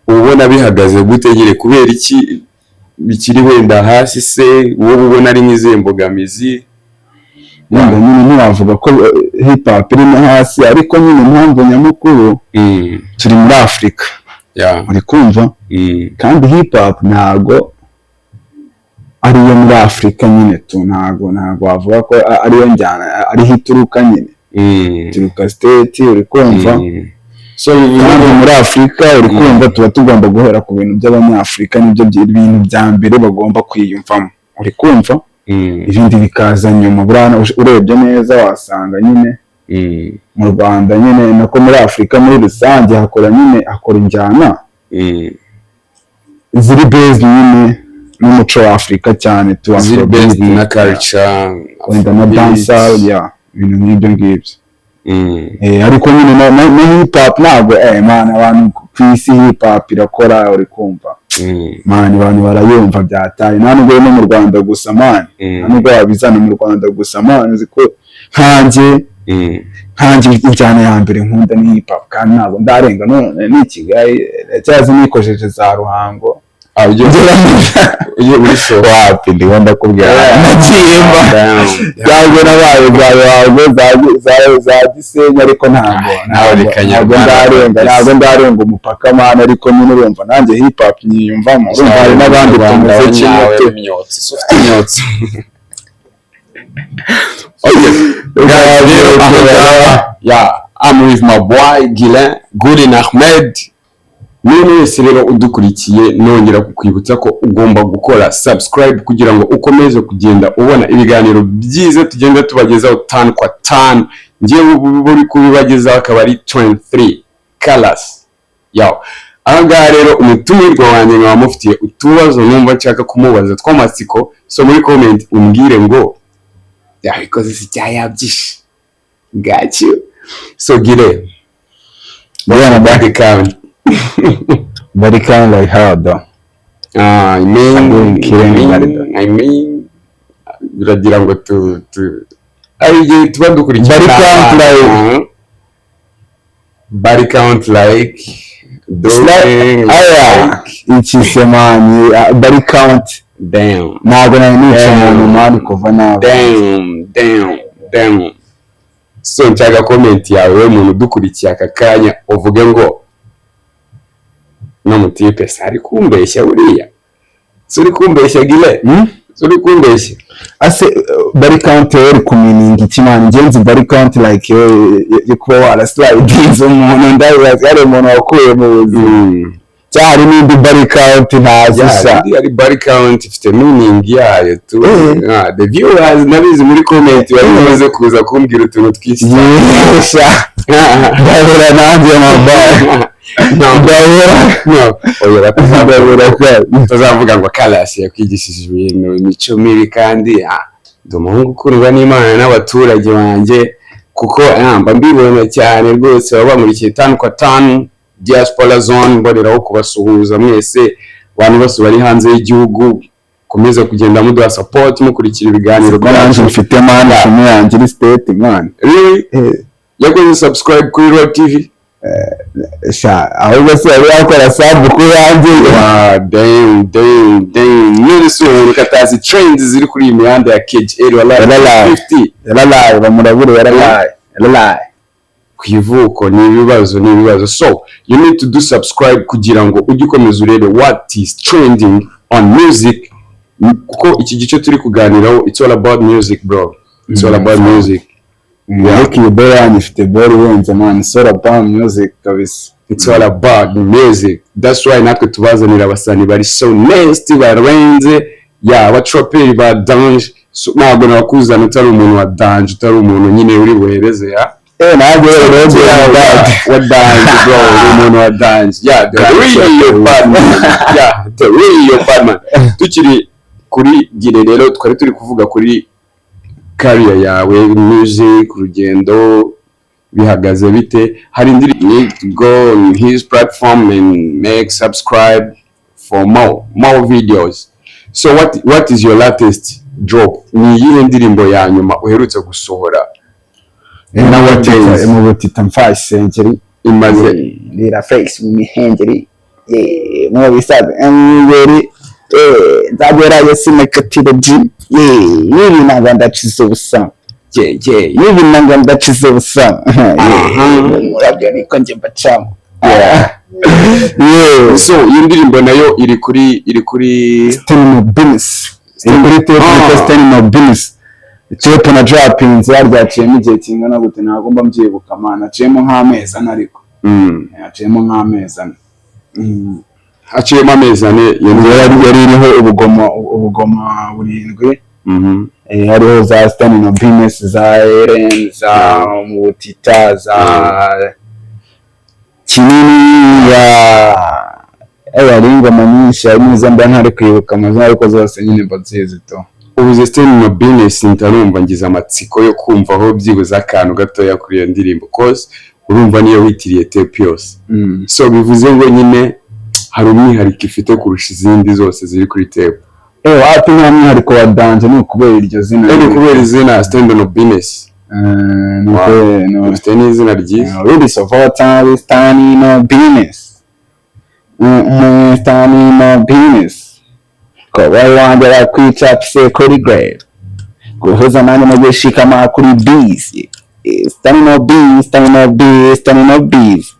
uba ubona bihagaze gute nyine? Kubera iki bikiri wenda hasi se? Wowe ubona ari nk'izihe mbogamizi? Wenda nyine ntiwavuga ko hip hop irimo hasi, ariko nyine impamvu nyamukuru, turi muri Afurika, uri kumva? Kandi hip hop ntago ariyo muri Afurika nyine tu, ntago wavuga ko ariyo njyana, ariho ituruka nyine. Ituruka States, uri kumva? So bivuze Kandi ngo muri Afurika, uri kumva, tuba tugomba guhera ku bintu by'Abanyafurika, nibyo bintu bya mbere bagomba kwiyumvamo, uri kumva? Ibindi bikaza nyuma. Buriya urebye neza wasanga nyine mu Rwanda nyine, nako muri Afurika muri rusange, hakora nyine, hakora injyana ziri based nyine n'umuco wa Afurika cyane tu. Ziri Afrobeat, based na culture. Wenda na Afrobeat. Dancehall, yeah, ibintu nk'ibyo ngibyo. Ariko nyine na hip hop ntabwo, man, abantu ku isi hip hop irakora, uri kumva? Man, abantu barayumva byataye, nta nubwo no mu Rwanda gusa, man. Nta nubwo wabizana mu Rwanda gusa, man. Uzi ko nkanjye nkanjye injyana ya mbere nkunda ni hip hop, kandi ntabwo ndarenga none ni Kigali, cyangwa nikojeje za Ruhango. Ah, ugiye muri show? Wapi, ndimo ndakubwira, nagiye mba Damn. cyangwa nabaye za Ruhango, za Gisenyi, ariko ntabwo Nawe ntabwo ni Kanyarwanda. ntabwo ndarenga umupaka, man. Ariko nyine urumva nanjye hip hop nyiyumvamo, urumva hari n'abandi tumeze kimwe tu. Imyotsi, so ufite imyotsi. Okay, guys, rero aho ngaha, yeah, I'm with my boy Guylain Gurin Ahmed. N'umuntu wese rero udukurikiye, nongera kukwibutsa ko ugomba gukora subscribe kugira ngo ukomeze kugenda ubona ibiganiro byiza tugenda tubagezaho tanu kwa tanu. Ngewe buri kubibagezaho akaba ari 23 Colors. Yaw, aha ngaha rero umutumirwa wanjye nkaba mufitiye utubazo numva nshaka kumubaza tw'amatsiko. So muri comment umbwire ngo yabikoze si cya yabyishe. Got you. So Gile, Yeah, body count. Body count like how though? Ah, I mean, I'm going kill I mean, anybody though. I mean, uragira ngo tu ari igihe tuba dukurikiye Body count like- Body count like It's like, aya, iki se, man, body count? Damn. Ntabwo nari nica Damn. umuntu, man, kuva nawe. Damn, damn, damn. So nshaka comment yawe, we muntu udukurikiye aka kanya, uvuge ngo no mutipe se ari kumbeshya buriya? Si uri kumbeshya, Gile? Hmm? Si uri kumbeshya? Ase body count uri kumininga iki, man? Ngenzi body count like yo kuba waraslidinze umuntu, ndabibaza, hari umuntu wakuye mu buzima, cyangwa hari n'indi body count ntazi sha? Indi ari body count ifite meaning yayo tu. Ah, the viewers nabizi muri comment bari buze kuza kumbwira utuntu twinshi cyane. Yesha, ndabura nanjye mabaya. No. Ndabura. No, oya. Ndabura cyane. Utazavuga ngo Kalasi yakwigishije ibintu, imico mibi, kandi ndi umuhungu ukundwa n'Imana n'abaturage banjye, kuko mba mbibona cyane rwose. Baba bamurikiye tanu kwa tanu. Diaspora zone, mboneraho kubasuhuza mwese, abantu bose bari hanze y'igihugu, komeza kugenda muduha support, mukurikira ibiganiro Ko nanjye mfite, man, ishumi yanjye iri States, man. Really? Yakoze subscribe kuri Road TV? Sha, ahubwo se yari yakora sub ku yanjye? Wow, damn, damn, damn. None se umuntu katazi trends ziri kuri iyi mihanda ya KGL, wallahi? Yararaye. 50. Yararaye, bamurabure, yararaye, yararaye. Ku ivuko ni ibibazo, ni ibibazo. So you need to do subscribe kugira ngo ujye ukomeza urebe what is trending on music, kuko iki gice turi kuganiraho, it's all about music, bro, it's all about music. Ariko iyi ball yanyu ifite ball irenze, man. It's all about music kabisa. It's all about music. That's why natwe tubazanira abasani bari so nasty, barenze ya abatraperi ba danger. So, ntabwo nakuzana utari umuntu wa danger, utari umuntu nyine uri buhereze ya Ntabwo rero bad. Wa danger, bro, uri umuntu wa danger. Yeah, the real bad man. Yeah, the real bad man. Tukiri kuri gire rero, twari turi kuvuga kuri career yawe, music, urugendo bihagaze bite? Hari indi need to go on his platform and make subscribe for more videos. So what is your latest drop? Ni iyihe ndirimbo ya nyuma uherutse gusohora nowadays? Mu butita mfa isengeri. Imaze Rira face mu mihengeri mu bisaza ingeri nzagerayo sinakatira G nibi ntabwo ndacize ubusa. Nibi ntabwo ndacize ubusa. Murabyo niko njye mbacamo. So iyi ndirimbo nayo iri kuri Stanley Business, iri kuri tape yitwa Stanley Business. Tape na droppinze yaryaciyemo igihe kingana gute? Ntabwo mba mbyibuka, man. Haciyemo nk'amezi 4 ariko. Haciyemo nk'amezi 4. Haciyemo amezi 4 iyo ndirimbo. Yari iriho ubugoma burindwi. Hariho za Stanley Business, za Eren, za Mutita, za Kinini ya hari ingoma nyinshi, harimo izo mba ntari kwibuka amazina, ariko zose nyine mba nzizi to. Ubu Stanley Business ntarumva, ngize amatsiko yo kumva aho byibuze akantu gatoya kuri iyo ndirimbo, cause urumva niyo witiriye tape yose. So bivuze ngo nyine hari umwihariko ifite kurusha izindi zose ziri kuri tape. Wapi, nta mwihariko wa danger, ni ukubera iryo zina. Ni kubera izina Stand on Business. Ni Ufite n'izina ryiza. Really, so for time standing on business. Standing on business. Ko wari wanjye bakwica pse kuri grade. Guhuza nanjye no gushikama kuri bees. Standing on bees, standing on bees, standing on bees.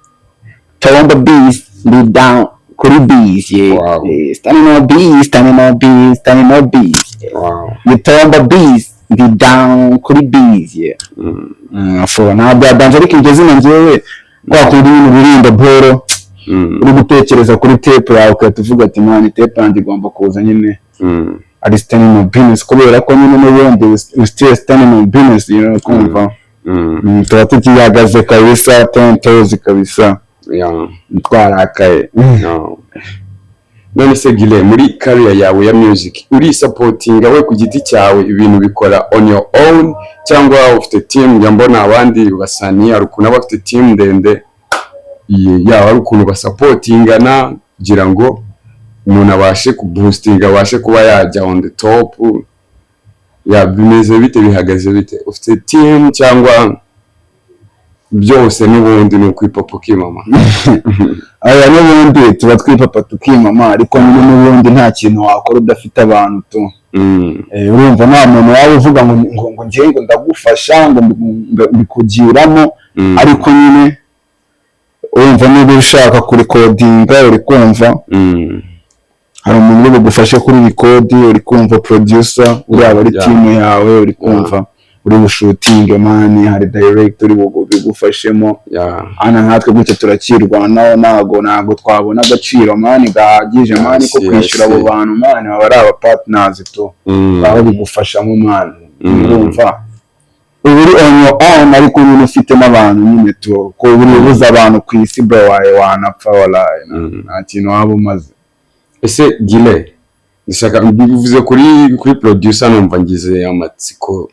Tomba bees, be down kuri bees, yeah. Standing on bees, standing on bees, standing on bees. Yeah. Gitomba bees, be down kuri bees, yeah. Fo ntabwo yadanje, ariko iryo zina njyewe kwa kundi nyine uririmba boro, uri gutekereza kuri tape yawe, ugahita uvuga ati: "Man, tape yanjye igomba kuza nyine ari standing on business," kubera ko nyine n'ubundi we still standing on business, kumva. Tuba tukihagaze kabisa, ten toes kabisa. Twarakaye. No. None se Gile, muri career yawe ya music, urisupportinga we ku giti cyawe, ibintu bikora on your own, cyangwa ufite team? Njya mbona abandi basani hari ukuntu aba afite team ndende, yaba ari ukuntu basupportingana kugira ngo umuntu abashe kuboostinga, abashe kuba yajya on the top. Ya, bimeze bite, bihagaze bite? Ufite team cyangwa byose n'ubundi ni ukwipapa ukimama? Aya, n'ubundi tuba twipapa tukimama, ariko nyine n'ubundi nta kintu wakora udafite abantu tu. Urumva nta muntu waba uvuga ngo njye ngo ndagufasha, ngo mbikugiramo. Ariko nyine urumva niba ushaka kurecordinga, uri kumva, hari umuntu uri bugufashe kuri record, uri kumva, producer uriya aba ari team yawe, uri kumva, uri bushootinge, man, hari director uri bigufashemo. Hano nkatwe gutya turakirwanaho, ntago twabona agaciro, man, gahagije, man, ko kwishyura abo bantu, man, baba ari aba partners tu, baba babigufashamo, man. Urumva uba uri on your own, ariko nyine ufite n'abantu nyine tu, ko buri ubuze abantu ku isi, bro, wawe wanapfa walayi. Nta kintu waba umaze. Ese Gile, ndashaka bivuze kuri producer, numva ngize amatsiko.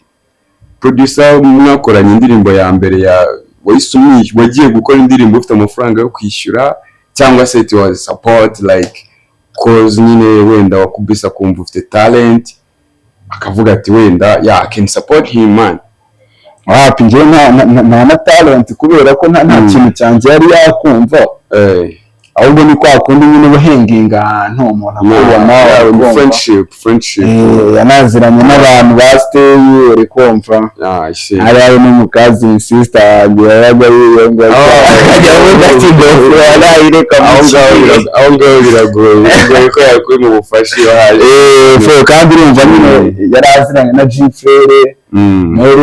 Producer mwakoranye indirimbo ya mbere ya wahise umwishyura, wagiye gukora indirimbo ufite amafaranga yo kwishyura, cyangwa se it was support, like cause nyine wenda wakubise akumva ufite talent, akavuga ati: "Wenda, yeah, I can support him, man"? Wapi, njyewe nta na talent, kubera ko nta kintu cyanjye yari yakumva. Ahubwo ni kwa kundi nyine uba uhenginga ahantu umuntu akubona, uri kumva. Friendship. Yanaziranye n'abantu ba siteyi, uri kumva. Ah, I see. Hari n'umukazi sister wanjye yabaga yiyonga, akajya avuga ati: "Dofuro warayireka." Aho ngaho biragoye ko yakuri mu bufasha iyo haje. Eh, kandi urumva nyine yari aziranye na G-Frere, Mary,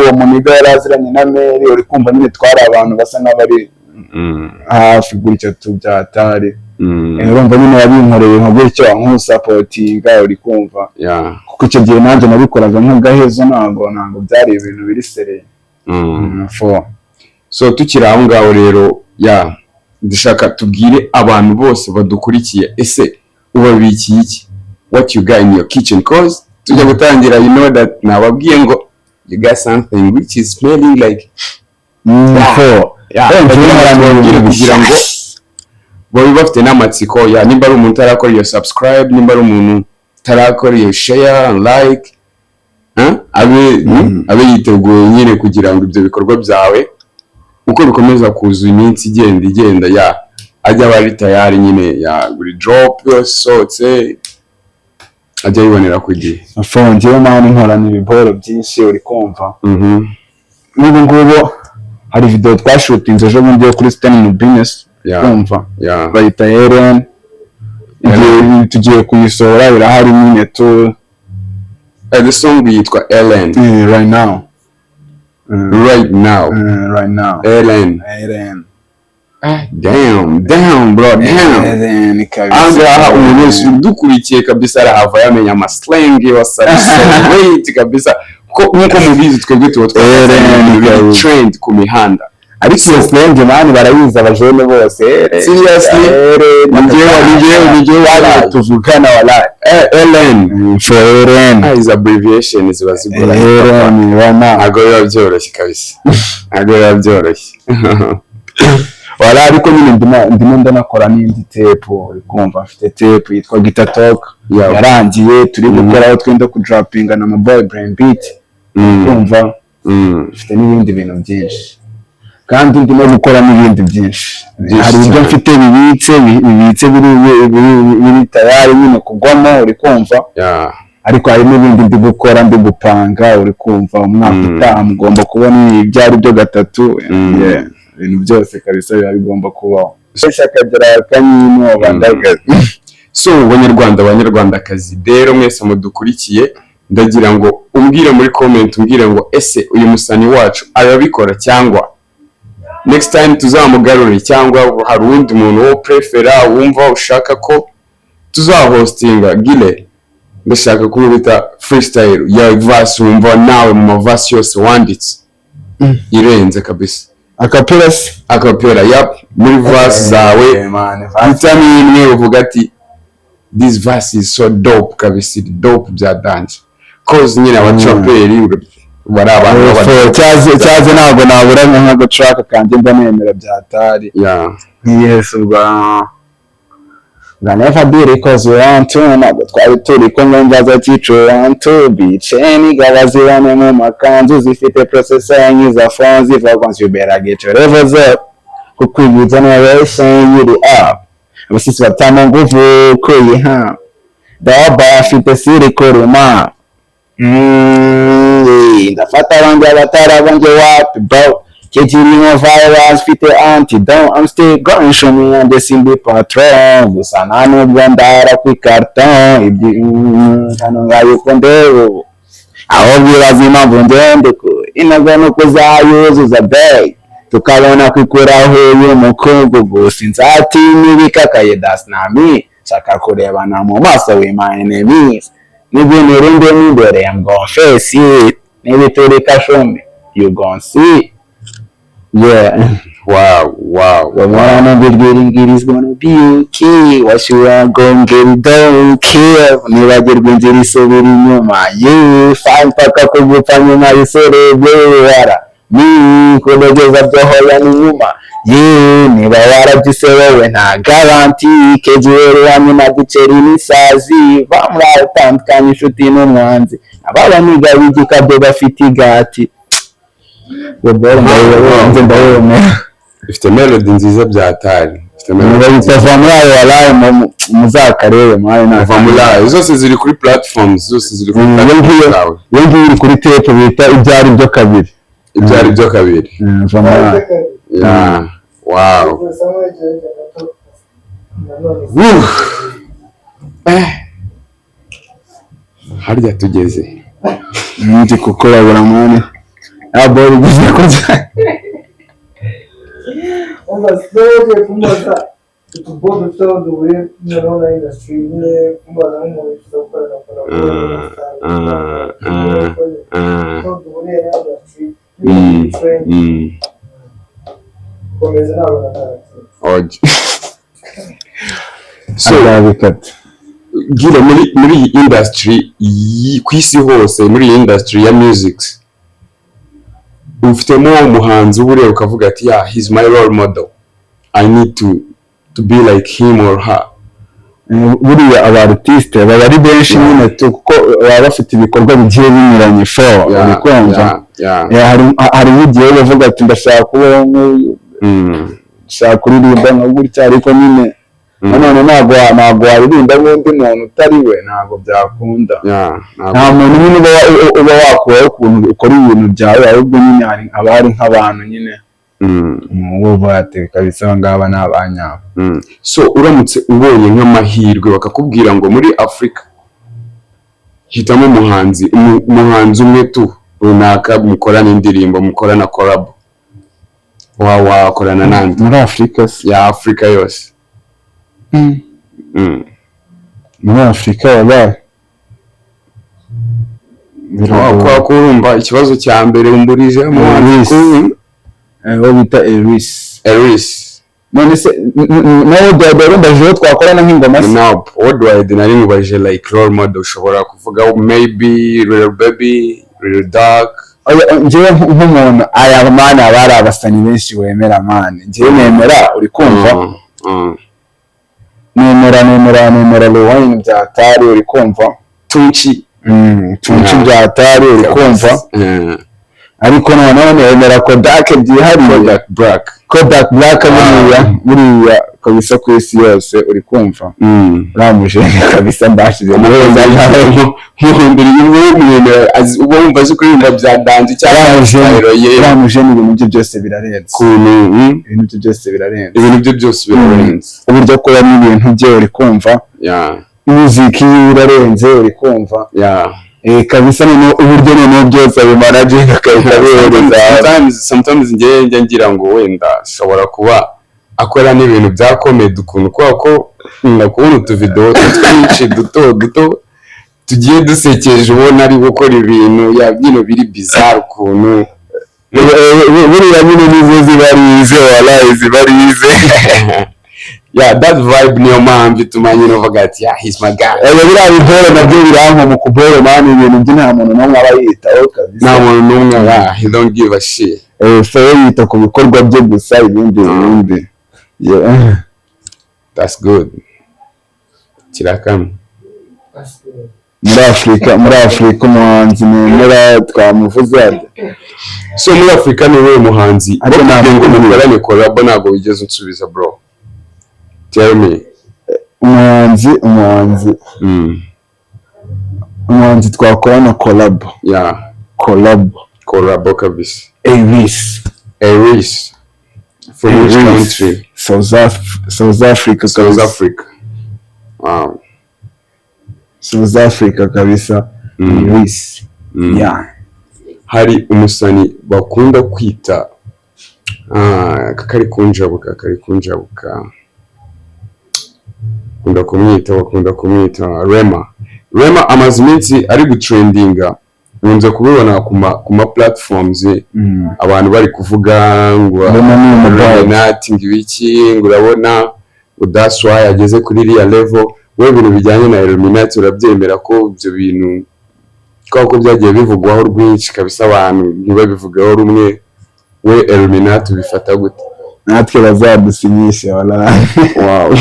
uwo muniga yari aziranye na Mary, uri kumva. Nyine twari abantu basa nk'abari hafi gutya tubyatari. Urumva nyine yabinkoreye nka gutyo, nk'usupportinga, uri kumva, kuko icyo gihe nanjye nabikoraga nk'agahezo, ntabwo byari ibintu biri sérieux. Fo. So tukiri aho ngaho rero, ya, ndashaka tubwire abantu bose badukurikiye, ese ubabikiye iki? What you got in your kitchen? 'Cause tujya gutangira, you know that nababwiye ngo you got something which is smelling like Fo. Yeah, Njyewe ndagira ngo nkorana tubabwire ibintu kugira ngo babe bafite n'amatsiko ya nimba ari umuntu utarakora iyo subscribe, nimba ari umuntu utarakora iyo share and like, huh? Abe yiteguye nyine kugira ngo ibyo bikorwa byawe uko bikomeza kuza, iminsi igenda ya ajya aba ari tayari nyine ya buri drop yose isohotse ajya ayibonera ku gihe. Fo, njyewe man nkorana ibiboro byinshi, uri kumva. N'ubu ngubu hari video twashootinze ejo bundi yo kuri Stanley Business, kumva, bayita Eren. Igihe tugiye kuyisohora irahari nyine tu. The song yitwa Ellen? Right now. Right now? Right now. Ellen? Eren. Ah, damn, damn, bro, damn. Eren kabisa. Ahangaha umuntu wese udukurikiye kabisa arahava yamenya amaslang yose ari kabisa, ko nk'uko mubizi twebwe tuba Eren, twabonye kabisa. trend ku mihanda. Ariko iyo slang man barayizi abajene bose. Eren. Seriously? Eren. Ni njyewe Walahi, tuvugana walahi. Ellen. For Eren. Ah, izi abbreviation ziba zigoranye. Eren right now. Ntabwo biba byoroshye kabisa, ntabwo biba byoroshye. Wala, ariko nyine ndimo ndanakora n'indi tape, uri kumva. Mfite tape yitwa Guitar Talk, yarangiye, turi gukora aho twenda kudropinga na Boy Brain Beat, kumva. Mfite n'ibindi bintu byinshi kandi ndimo gukora n'ibindi byinshi. Byinshi Hari ibyo cyane. mfite bibitse biri tayari nyine kugwamo, uri kumva. Ariko hari n'ibindi ndi gukora, ndi gupanga, uri kumva. Umwaka utaha mugomba kubona ibyo ari byo gatatu. Yeah, ibintu byose kabisa biba bigomba kubaho. Akagera akanyinoba ndagaze. So banyarwanda, banyarwandakazi rero mwese mudukurikiye, ndagira ngo umbwire muri comment, umbwire ngo ese uyu musani wacu arabikora, cyangwa next time tuzamugarure, cyangwa hari uwundi muntu wo prefera wumva ushaka ko tuzahostinga. Gile, ndashaka kubita freestyle ya verse wumva nawe mu maverse yose wanditse irenze kabisa. Acapella se? Acapella, yap, muri verse zawe. Man, verse. Hitamo imwe uvuga ati: "This verse is so dope kabisa, iri dope bya danger," 'cause nyine abatraperi bari abantu Cyaze ntabwo nabura nk'agatrack kanjye mba nemera byatari. Nk'iyesu bwa nga never be because we want to, ntabwo twari turi kumwe, mbaza cyicu want to be chain gaba zibane mu makanzu zifite processor nk'iza phone ziva once, you better get your levels up, kuko iyi generation iri up, abasisi batama nguvu kuyiha daba afite siri kuruma. Ndafata abanjye abatari abanjye wapi bro, kikirimo virus mfite antidote, I'm still going, show me and simbi patron gusa nta nubwo ndara ku ikarton ibyo hano ngayo uko ndeba ubu aho bwibaza impamvu ngende ku intego ni uko uzayuzuza bay tukabona kwikuraho uyu mukungugu, sinzatinya ibikakaye, that's not me, nshaka kurebana mu maso with my enemies, n'ibintu rindimo imbere I'm gonna face it, n'ibiturika shumi you gonna see, yeah. Wanna be is gonna be okay. What you want gon' get it, don't care. Nibagirwa inzira isubira inyuma, yeah, fine paka kugupfa nyuma y'userebera ni kunogeza byohoya n'inyuma, yeah, niba warabyise wowe nta garanti kegihere hamwe na giceri n'isazi bamura utandukanye inshuti n'umwanzi ababa niga b'igikabyo bafite igati. Ndabemera. Ifite melody nziza byatari. Ifite melody. Bayita Vamurayi, walayi muzakarebe mwayi. Vamurayi zose ziri kuri platforms, zose ziri kuri Iyo platforms ngiyo zawe. Iyo ngiyo iri kuri tape bita Ibyo Ari Byo Kabiri. Ibyo Ari Byo Kabiri. Vamurayi. Yeah, wow. Woo. Harya tugeze Ndi kukurabura mwana, ya boro ugize kurya. Umva, sinongeye kumubaza utubo dufite aho duhuriye noneho na industry nyine, kumubaza nk'umuntu wifuza gukorana aho duhuriye na industry trend. Komeza, ntabwo nataratinze. Oje. So Azabikata. Gira muri iyi industry ku isi hose, muri iyi industry ya music, ufitemo umuhanzi uba ureba ukavuga ati: "Yeah, he's my role model, I need to be like him or her"? Buriya aba artiste baba ari benshi nyine tu, kuko baba bafite ibikorwa bigiye binyuranye fo, uri kumva? Yeah. Yeah, hari nk'igihe bavuga ati: "Ndashaka kubaho nk'uyu, ndashaka kuririmba nka gutya," ariko nyine nanone ntabwo waririmba nk'undi muntu utari we, ntabwo byakunda. Ntabwo. Nta muntu nyine uba wakuraho ukuntu ukora ibintu byawe, ahubwo nyine haba hari nk'abantu nyine uba ati: "Kabisa aba ngaba ni abanyabo." So uramutse ubonye nk'amahirwe bakakubwira ngo muri Afurika hitamo umuhanzi umwe tu runaka mukorana indirimbo, mukorana collab, wakorana nande? Muri Afurika se? Ya, Afurika yose. Muri Afurika wabaye Kubera ko urumva ikibazo cya mbere umburije Elris. Uwo bita Eris. Eris. None se nawe byaba uwo twakorana nk'ingoma se? No, worldwide nari nkubajije like role model. Ushobora kuvuga maybe Lil Baby, Lil Durk. Oya, njyewe nk'umuntu, aya man, haba hari abasani benshi wemera man. Njyewe nemera, uri kumva, nemera Lil Wayne byatari, uri kumva? Tunchi. Tunchi byatari, uri kumva? Ariko noneho nemera Kodak byihariye. Kodak Black. Kodak Black, buriya kabisa ku isi yose, uri kumva? Uriya mujene kabisa mbashije. Muhundura imwe, uba wumva azi kuririmba bya danger cyangwa style ye. Uriya mujene ibintu bye byose birarenze. Ukuntu Ibintu bye byose birarenze. Ibintu bye byose birarenze. Uburyo akoramo ibintu bye, uri kumva? Music yiwe irarenze, uri kumva? Kabisa noneho uburyo noneho byose abimanaginga akahita abihereza. Sometimes njye njya ngira ngo wenda ashobora kuba akora n'ibintu bya comedy ukuntu, kubera ko nkunda kubona utuvidewo twinshi duto duto tugiye dusekeje, ubona ari gukora ibintu ya bino biri bizarre ukuntu. Buriya nyine nizo ziba ari ize, walayi ziba ari ize. Yeah, that vibe niyo mpamvu ituma nyine uvuga ati: "Yeah, he's my guy." Biriya biboro nabyo birampa mu kuboro man, ibintu bye nta muntu n'umwe aba yitaho kabisa. Nta muntu n'umwe, yeah, he don't give a shit. So we yita ku bikorwa bye gusa, ibindi. Yeah. That's good. Kirakamwe. Muri Afurika umuhanzi nemera twamuvuze ate? So muri Afurika ni wowe muhanzi Ariko bakubwiye ngo mukorane collab? Ntabwo wigeze unsubiza, bro, tell me. Umuhanzi umuhanzi twakorana collab? Yeah. Collab? Collab kabisa. Avis. Aris from which country? South Africa. South Kabisa. Africa, wow. South Africa kabisa. Avis. Yeah. Hari umusani bakunda kwita kari kunjabuka, bakunda kumwita Rema. Rema amaze iminsi ari gutrendinga, nkunze kubibona ku ma platforms, abantu bari kuvuga ngo Rema ni umugabo. Illuminati, ngo ibiki, ngo urabona ngo that's why ageze kuri iriya level. Wowe ibintu bijyanye na Illuminati urabyemera, ko ibyo bintu kubera ko byagiye bivugwaho rwinshi kabisa, abantu ntibabivugeho rumwe, we Illuminati ubifata gute? Natwe bazadusinyishe, wala. Wow.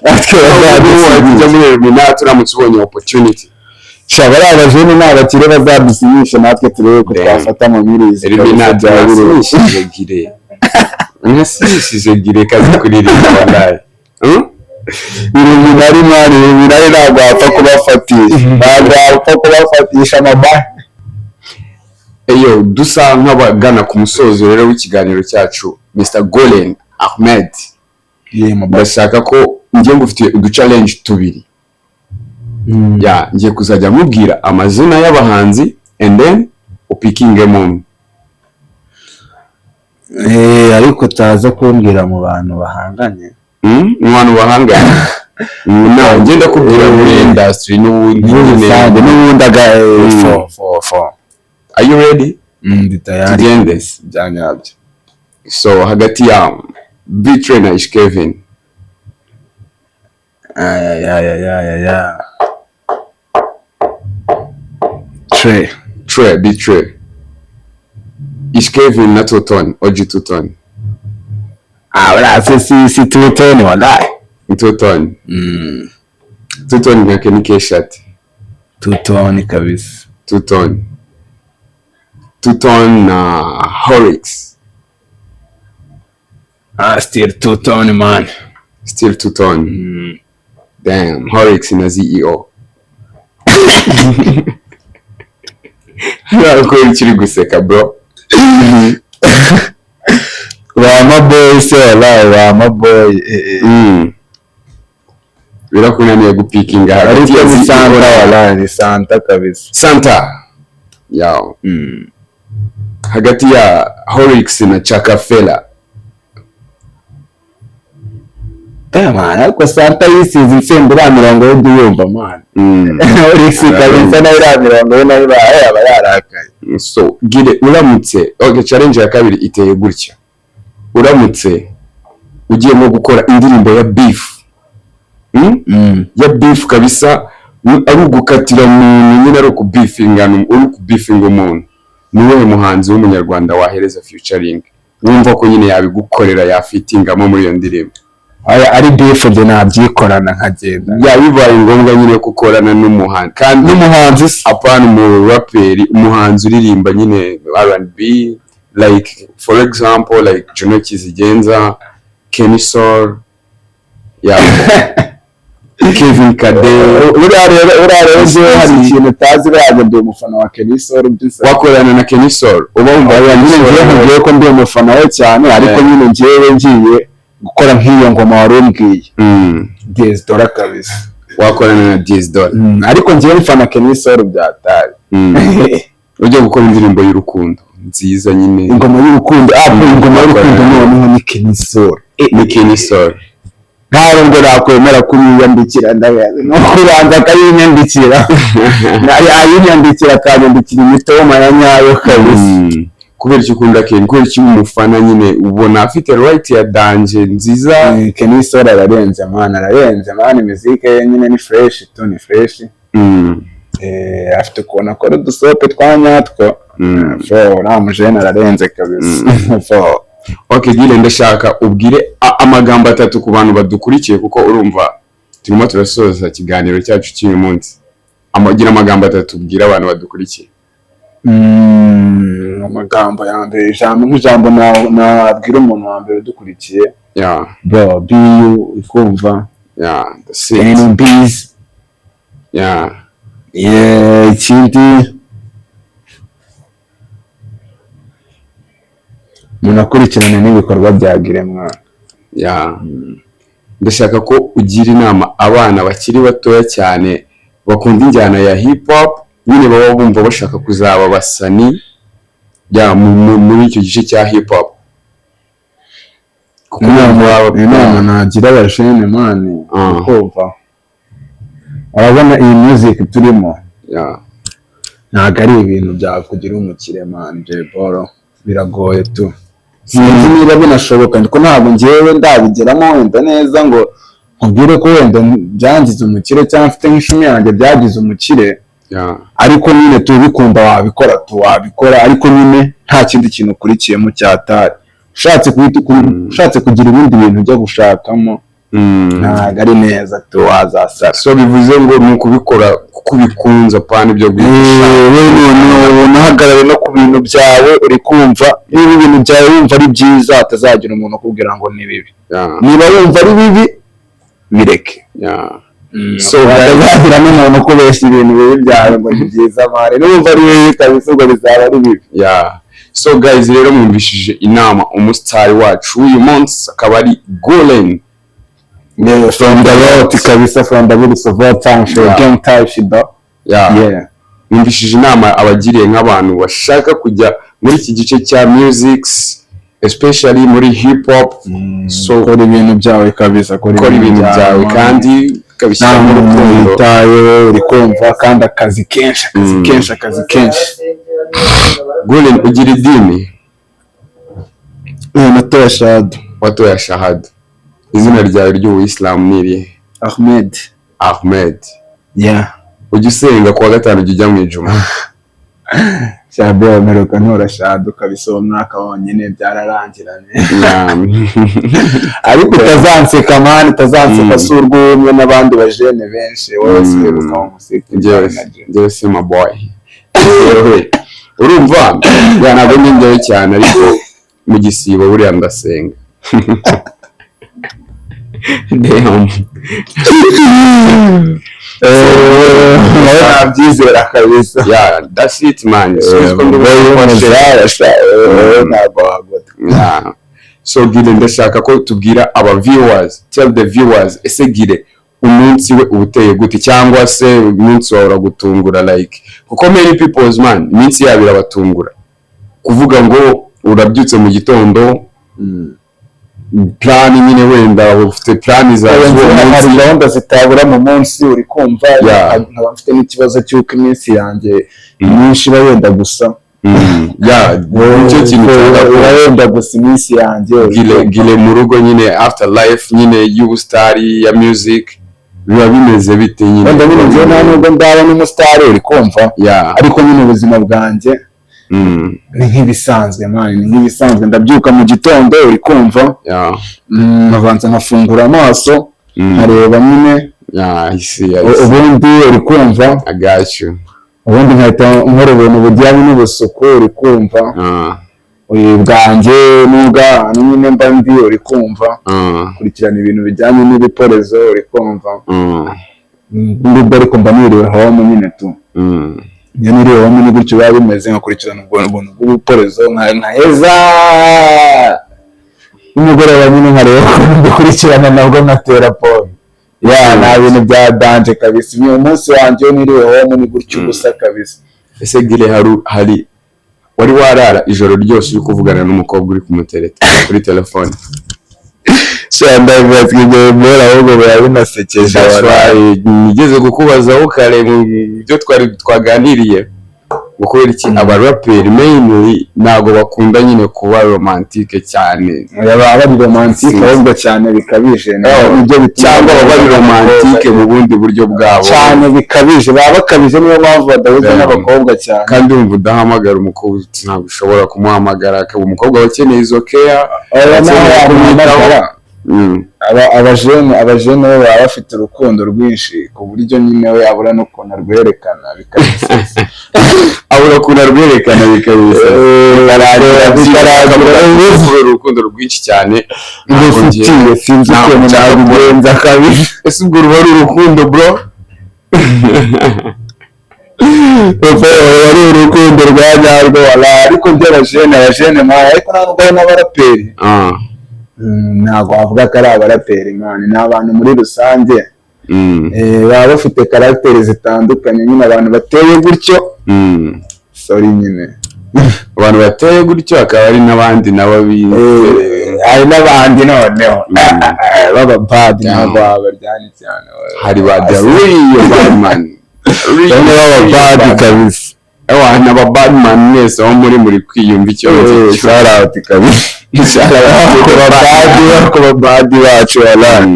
Natwe wajya bazadusinyishe. Muri Illuminati uramutse ubonye opportunity? Sha, bariya abajene ni abakire, bazadusinyishe natwe turebe ko Damn. twafata amabwiriza. Illuminati kabisa, byaba bireba. basinyishije gire. Nkasishije gireka zikuririmba wallahi. Ibintu nari, man, ibintu nari ntabwo wapfa kubafatisha, ntabwo wapfa kubafatisha amabara. Eyo, dusa nk'abagana ku musozo rero w'ikiganiro cyacu, Mr Golen Ahmed, ndashaka ko ngiye ngufitiye udu challenge tubiri. Ya, ngiye kuzajya mubwira amazina y'abahanzi and then upikingemo umwe. Ariko utaza kumbwira mu bantu bahanganye. Mu bantu bahanganye. Na ngenda kubwira muri industry n'ubundi muri nyine. Rusange n'ubundi aga fo fo fo. Are you ready? Ndi tayari. Tugende. Bya nyabyo. So hagati ya B-Threy na Ish Kevin. Ayayayayaya, Trey. Trey, B-Threy. Ish Kevin na Toton, OG Toton. Ah, uriya se si Tutoni wallahi. Toton. Toton nka Kenny K-Shot. Tutoni kabisa. Toton. Toton na Hollix. Ah, still Tutoni, man. Still Toton. Damn, Hollix na CEO. Ntabwo ukiri guseka, bro. Ba maboy se wallahi, ba maboy. Birakunaniye gupikinga hagati Ariko ya ni CEO Santa na wallahi, ni Santa kabisa. Santa. Yo. Hagati ya Hollix na Chakafela. Man, ariko Santa yisize insenda, iriya mirongo ye ujya uyumva, man. Hollix kabisa nayo iriya mirongo ye nayo aba yarakaye. So, gire uramutse, okay, challenge ya kabiri iteye gutya. Uramutse ugiyemo gukora indirimbo ya beef. Ya beef kabisa, ari ugukatira umuntu nyine, ari ukubifinga, uri kubifinga umuntu. Ni wowe muhanzi w'umunyarwanda wahereza featuring wumva ko nyine yabigukorera, yafitingamo muri iyo ndirimbo? Aya ari beef njye nabyikorana nkagenda. Byaba bibaye ngombwa nyine ko ukorana n'umuhanzi kandi N'umuhanzi se? Apana umuraperi, umuhanzi uririmba nyine R&B, like for example like Juno Kizigenza, Kenny Sol, yeah, Kevin Kade. Buriya rero njyewe hari ikintu utazi, buriya ndi umufana wa Kenny Sol by'insa. Wakorana na Kenny Sol uba wumva Oya, nyine Kenny ngiye Sol nkubwiye ko ndi umufana we cyane, ariko nyine njyewe ngiye gukora nk'iyo ngoma wari umbwiye, Diez Dola kabisa. Wakorana na Diez Dola? Ariko njyewe mfana Kenny Sol byataye. Ujya gukora indirimbo y'urukundo nziza nyine. Ingoma y'urukundo, ah, ingoma y'urukundo noneho ni Kenny Sol. Ni Kenny Sol. Ntawe ngo nakwemera kumwiyandikira, ndabizi no kubanza akayinyandikira, ayinyandikira akanyandikira imitoma ya nyayo kabisa. Kubera icyo ukunda Kenny, kubera icyo umufana nyine, ubona afite right ya danger nziza. Kenny Sol ararenze, man, ararenze, man. Imiziki ye nyine ni fresh tu, ni fresh. Afite ukuntu akora udusope twa nyatwo. Fo uriya mujene ararenze kabisa, fo. Okay, Gile, ndashaka ubwire amagambo atatu ku bantu badukurikiye, kuko urumva turimo turasoza ikiganiro cyacu cy'uyu munsi. Gira amagambo atatu ubwira abantu badukurikiye. Amagambo ya mbere, ijambo nk'ijambo nabwira umuntu wa mbere udukurikiye, bro, be you, kumva, Yeah, that's it. and bees. Yeah, ikindi, umuntu akurikirana n'ibikorwa bya Giremwa. Yeah, ndashaka ko ugira inama abana bakiri batoya cyane bakunda injyana ya hip hop nyine, baba bumva bashaka kuzaba abasani ya muri icyo gice cya hip hop. Kuko Inama nagira abajene, man, kumva, urabona iyi music turimo ntabwo ari ibintu byakugira umukire, man. Boro biragoye tu, sinzi niba binashoboka, kuko ntabwo njyewe ndabigeramo wenda neza ngo nkubwire ko wenda byangize umukire cyangwa mfite nk'ishumi yanjye byagize umukire. Ariko nyine tubikunda, wabikora tu, wabikora, ariko nyine nta kindi kintu ukurikiyemo cyatari ushatse ushatse kugira ibindi bintu ujya gushakamo. Ntabwo ari neza tu, wazasara. So bivuze ngo ni ukubikora kuko ubikunze, apana ibyo guhisha. We none unahagarare no ku bintu byawe, uri kumva? Niba ibintu byawe wumva ari byiza, hatazagira umuntu ukubwira ngo ni bibi. Niba wumva ari bibi, bireke. So hatazagira n'umuntu ukubeshya ibintu bibi byawe ngo ni byiza, man. Niba ari bibi kabisa, ubwo bizaba ari bibi. Yeah. So guys, rero mwumvishije inama umusitari wacu w'uyu munsi, akaba ari Gulen. Yeah, from the road kabisa, from the roots of all time for gang type shit though. Yeah. Mwumvishije inama abagiriye nk'abantu bashaka kujya muri iki gice cya music, especially muri hip hop. So kora ibintu byawe kabisa, kora. Kora ibintu byawe man. kandi Nta ukabishyiramo muntu urukundo. witaye, uri kumva? Kandi akazi kenshi, akazi kenshi, akazi kenshi. Gulen, ugira idini? Natoya shahada. Watoya shahada. Izina ryawe ry'ubuyisilamu ni irihe? Ahmed. Ahmed. Yeah. Ujya usenga kuwa gatanu? Ujya ujya mu ijuma? Shahada mperuka ntora shahada kabisa uwo mwaka wonyine, byararangiranye. Ariko utazanseka, man, utazanseka. Si urw'umwe n'abandi bajene benshi, wowe si uheruka mu musiki? Njyewe si my boy. Njyewe, urumva ya, ntabwo njye njyayo cyane, ariko mu gisibo buriya ndasenga. Damn. Nawe nabyizera kabisa. Yeah, that's it, man. So ko ndumva Ntabwo wagota. Yeah. So Gile, ndashaka ko tubwira aba viewers, tell the viewers, ese Gile umunsi we uba uteye gute, cyangwa se umunsi wawe uragutungura, like kuko many people's, man, iminsi yabo irabatungura. Kuvuga ngo urabyutse mu gitondo, plan nyine, wenda ufite plan zawe z'uwo Hari munsi. gahunda zitabura mu munsi, uri kumva? Nkaba mfite n'ikibazo cy'uko iminsi yanjye myinshi iba yenda gusa. Yeah, nicyo kintu Iba nshaka. yenda gusa iminsi yanjye. Gile, Gile mu rugo nyine, after life nyine y'ubusitari ya music, biba bimeze bite nyine? Wenda nyine njyewe nta nubwo ndaba n'umusitari, uri kumva? Ariko nyine ubuzima bwanjye ni nk'ibisanzwe, man, ni nk'ibisanzwe. Ndabyuka mu gitondo, uri kumva? Nkabanza nkafungura amaso, nkareba nyine. Yeah, I see, I see. Ubundi, uri kumva? I got you. Ubundi nkahita nkora ubuntu bujyanye n'ubusuku, uri kumva? Uyu bwanjye n'ubw'ahantu nyine mba ndi, uri kumva? Kurikirana ibintu bijyanye n'ibiporezo, uri kumva? Ngubwo ariko mba niriwe home nyine tu. Iyo niriwe home ni gutyo biba bimeze, nkakurikirana ubwo buntu bw'ubuporezo, nkaheza nimugoroba nyine nkareba ukuntu dukurikirana nabwo, nkatera pome ya. Nta bintu bya danger kabisa. Uyu munsi wanjye iyo niriwe home ni gutyo gusa kabisa. Ese Gile, hari wari warara ijoro ryose uri kuvugana n'umukobwa, uri kumutereta kuri telefone? Ndabibaza ibyo bimera, ahubwo biba binasekeje. That's why nigeze kukubazaho kare mu byo twari twaganiriye, ngo kubera iki abaraperi mainly ntabwo bakunda nyine kuba romantique cyane? Baba bari romantique ahubwo cyane bikabije. Nibyo bituma Cyangwa baba bari romantique mu bundi buryo bwabo. Cyane bikabije, baba bakabije, niyo mpamvu badahuza n'abakobwa cyane. Kandi wumva udahamagara umukobwa, ntabwo ushobora kumuhamagara, akaba umukobwa aba akeneye izo care. Aba nawe akeneye kumwitaho. yamuhamagara. Abajene bo baba bafite urukundo rwinshi ku buryo nyine we abura n'ukuntu arwerekana bikabisesa. Abura ukuntu arwerekana bikabisa. Bikarangira Bikarangira urukundo rwinshi cyane ntabwo ngufitiye, sinzi ntabwo ukuntu nshaka nabigenza kabisa. Ese ubwo ruba ari urukundo, bro? Papa, ari urukundo rwa nyarwo wala, ariko by'abajene, abajene man, ariko nta nubwo ari n'abaraperi. Ntabwo wavuga ko ari abaraperi, man, ni abantu muri rusange. Baba bafite caractère zitandukanye nyine, abantu bateye gutyo. Sorry nyine. Abantu bateye gutyo, hakaba hari n'abandi nabo Hari n'abandi noneho baba bad, ntabwo wabaryana cyane. Hari ba the real badman. Bamwe baba bad kabisa. Ewa, n'aba badman mwese aho muri kwiyumva icyo Shout out kabisa, shout out ku ba bad, ku ba bad bacu wala.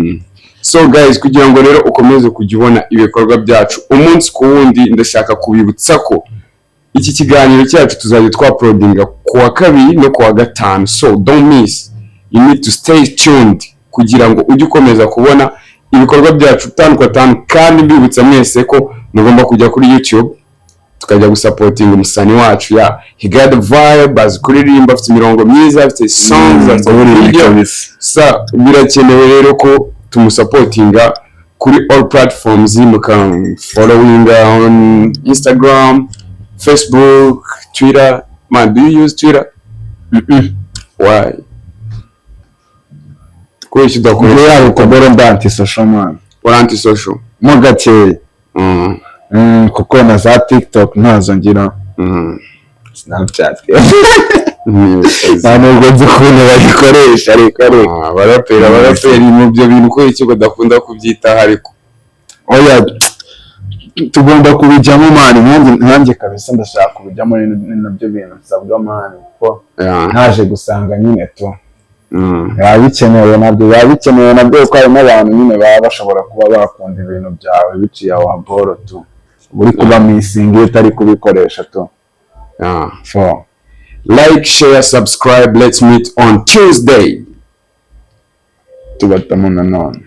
So guys, kugira ngo rero ukomeze kujya ubona ibikorwa byacu umunsi ku wundi, ndashaka kubibutsa ko iki kiganiro cyacu tuzajya twauploadinga ku wa kabiri no ku wa gatanu. So don't miss, you need to stay tuned. kugira ngo ujye ukomeza kubona ibikorwa byacu tanu kwa tanu. Kandi mbibutsa mwese ko mugomba kujya kuri YouTube, tukajya gusupportinga umusani wacu. Ya, he got the vibe, azi kuririmba, afite imirongo myiza, afite songs, afite video. Kabisa. Sa birakenewe rero ko tumusupportinga kuri all platforms, mukafollowinga on Instagram, Facebook, Twitter. Man, do you use Twitter? Why? Kubera iki udakoresha? Mbere yabo ukaboro mba anti social, man. Uri anti social? Mo gakeya. Kuko na za TikTok ntazo ngira. Snapchat, nta nubwo nzi ukuntu bayikoresha, ariko Ah, abaraperi mu byo bintu, kubera iki badakunda kubyitaho ariko? Oya, tugomba kubijyamo, man. Nkanjye kabisa ndashaka kubijyamo, ni nabyo bintu nsabwa, man, kuko naje gusanga nyine tu biba bikenewe nabyo, biba bikenewe nabyo, kuko harimo abantu nyine baba bashobora kuba bakunda ibintu byawe biciye aho boro tu, uri kuba missinga iyo utari kubikoresha tu. So Like, share, subscribe. Let's meet on Tuesday. Tubatamo nanone.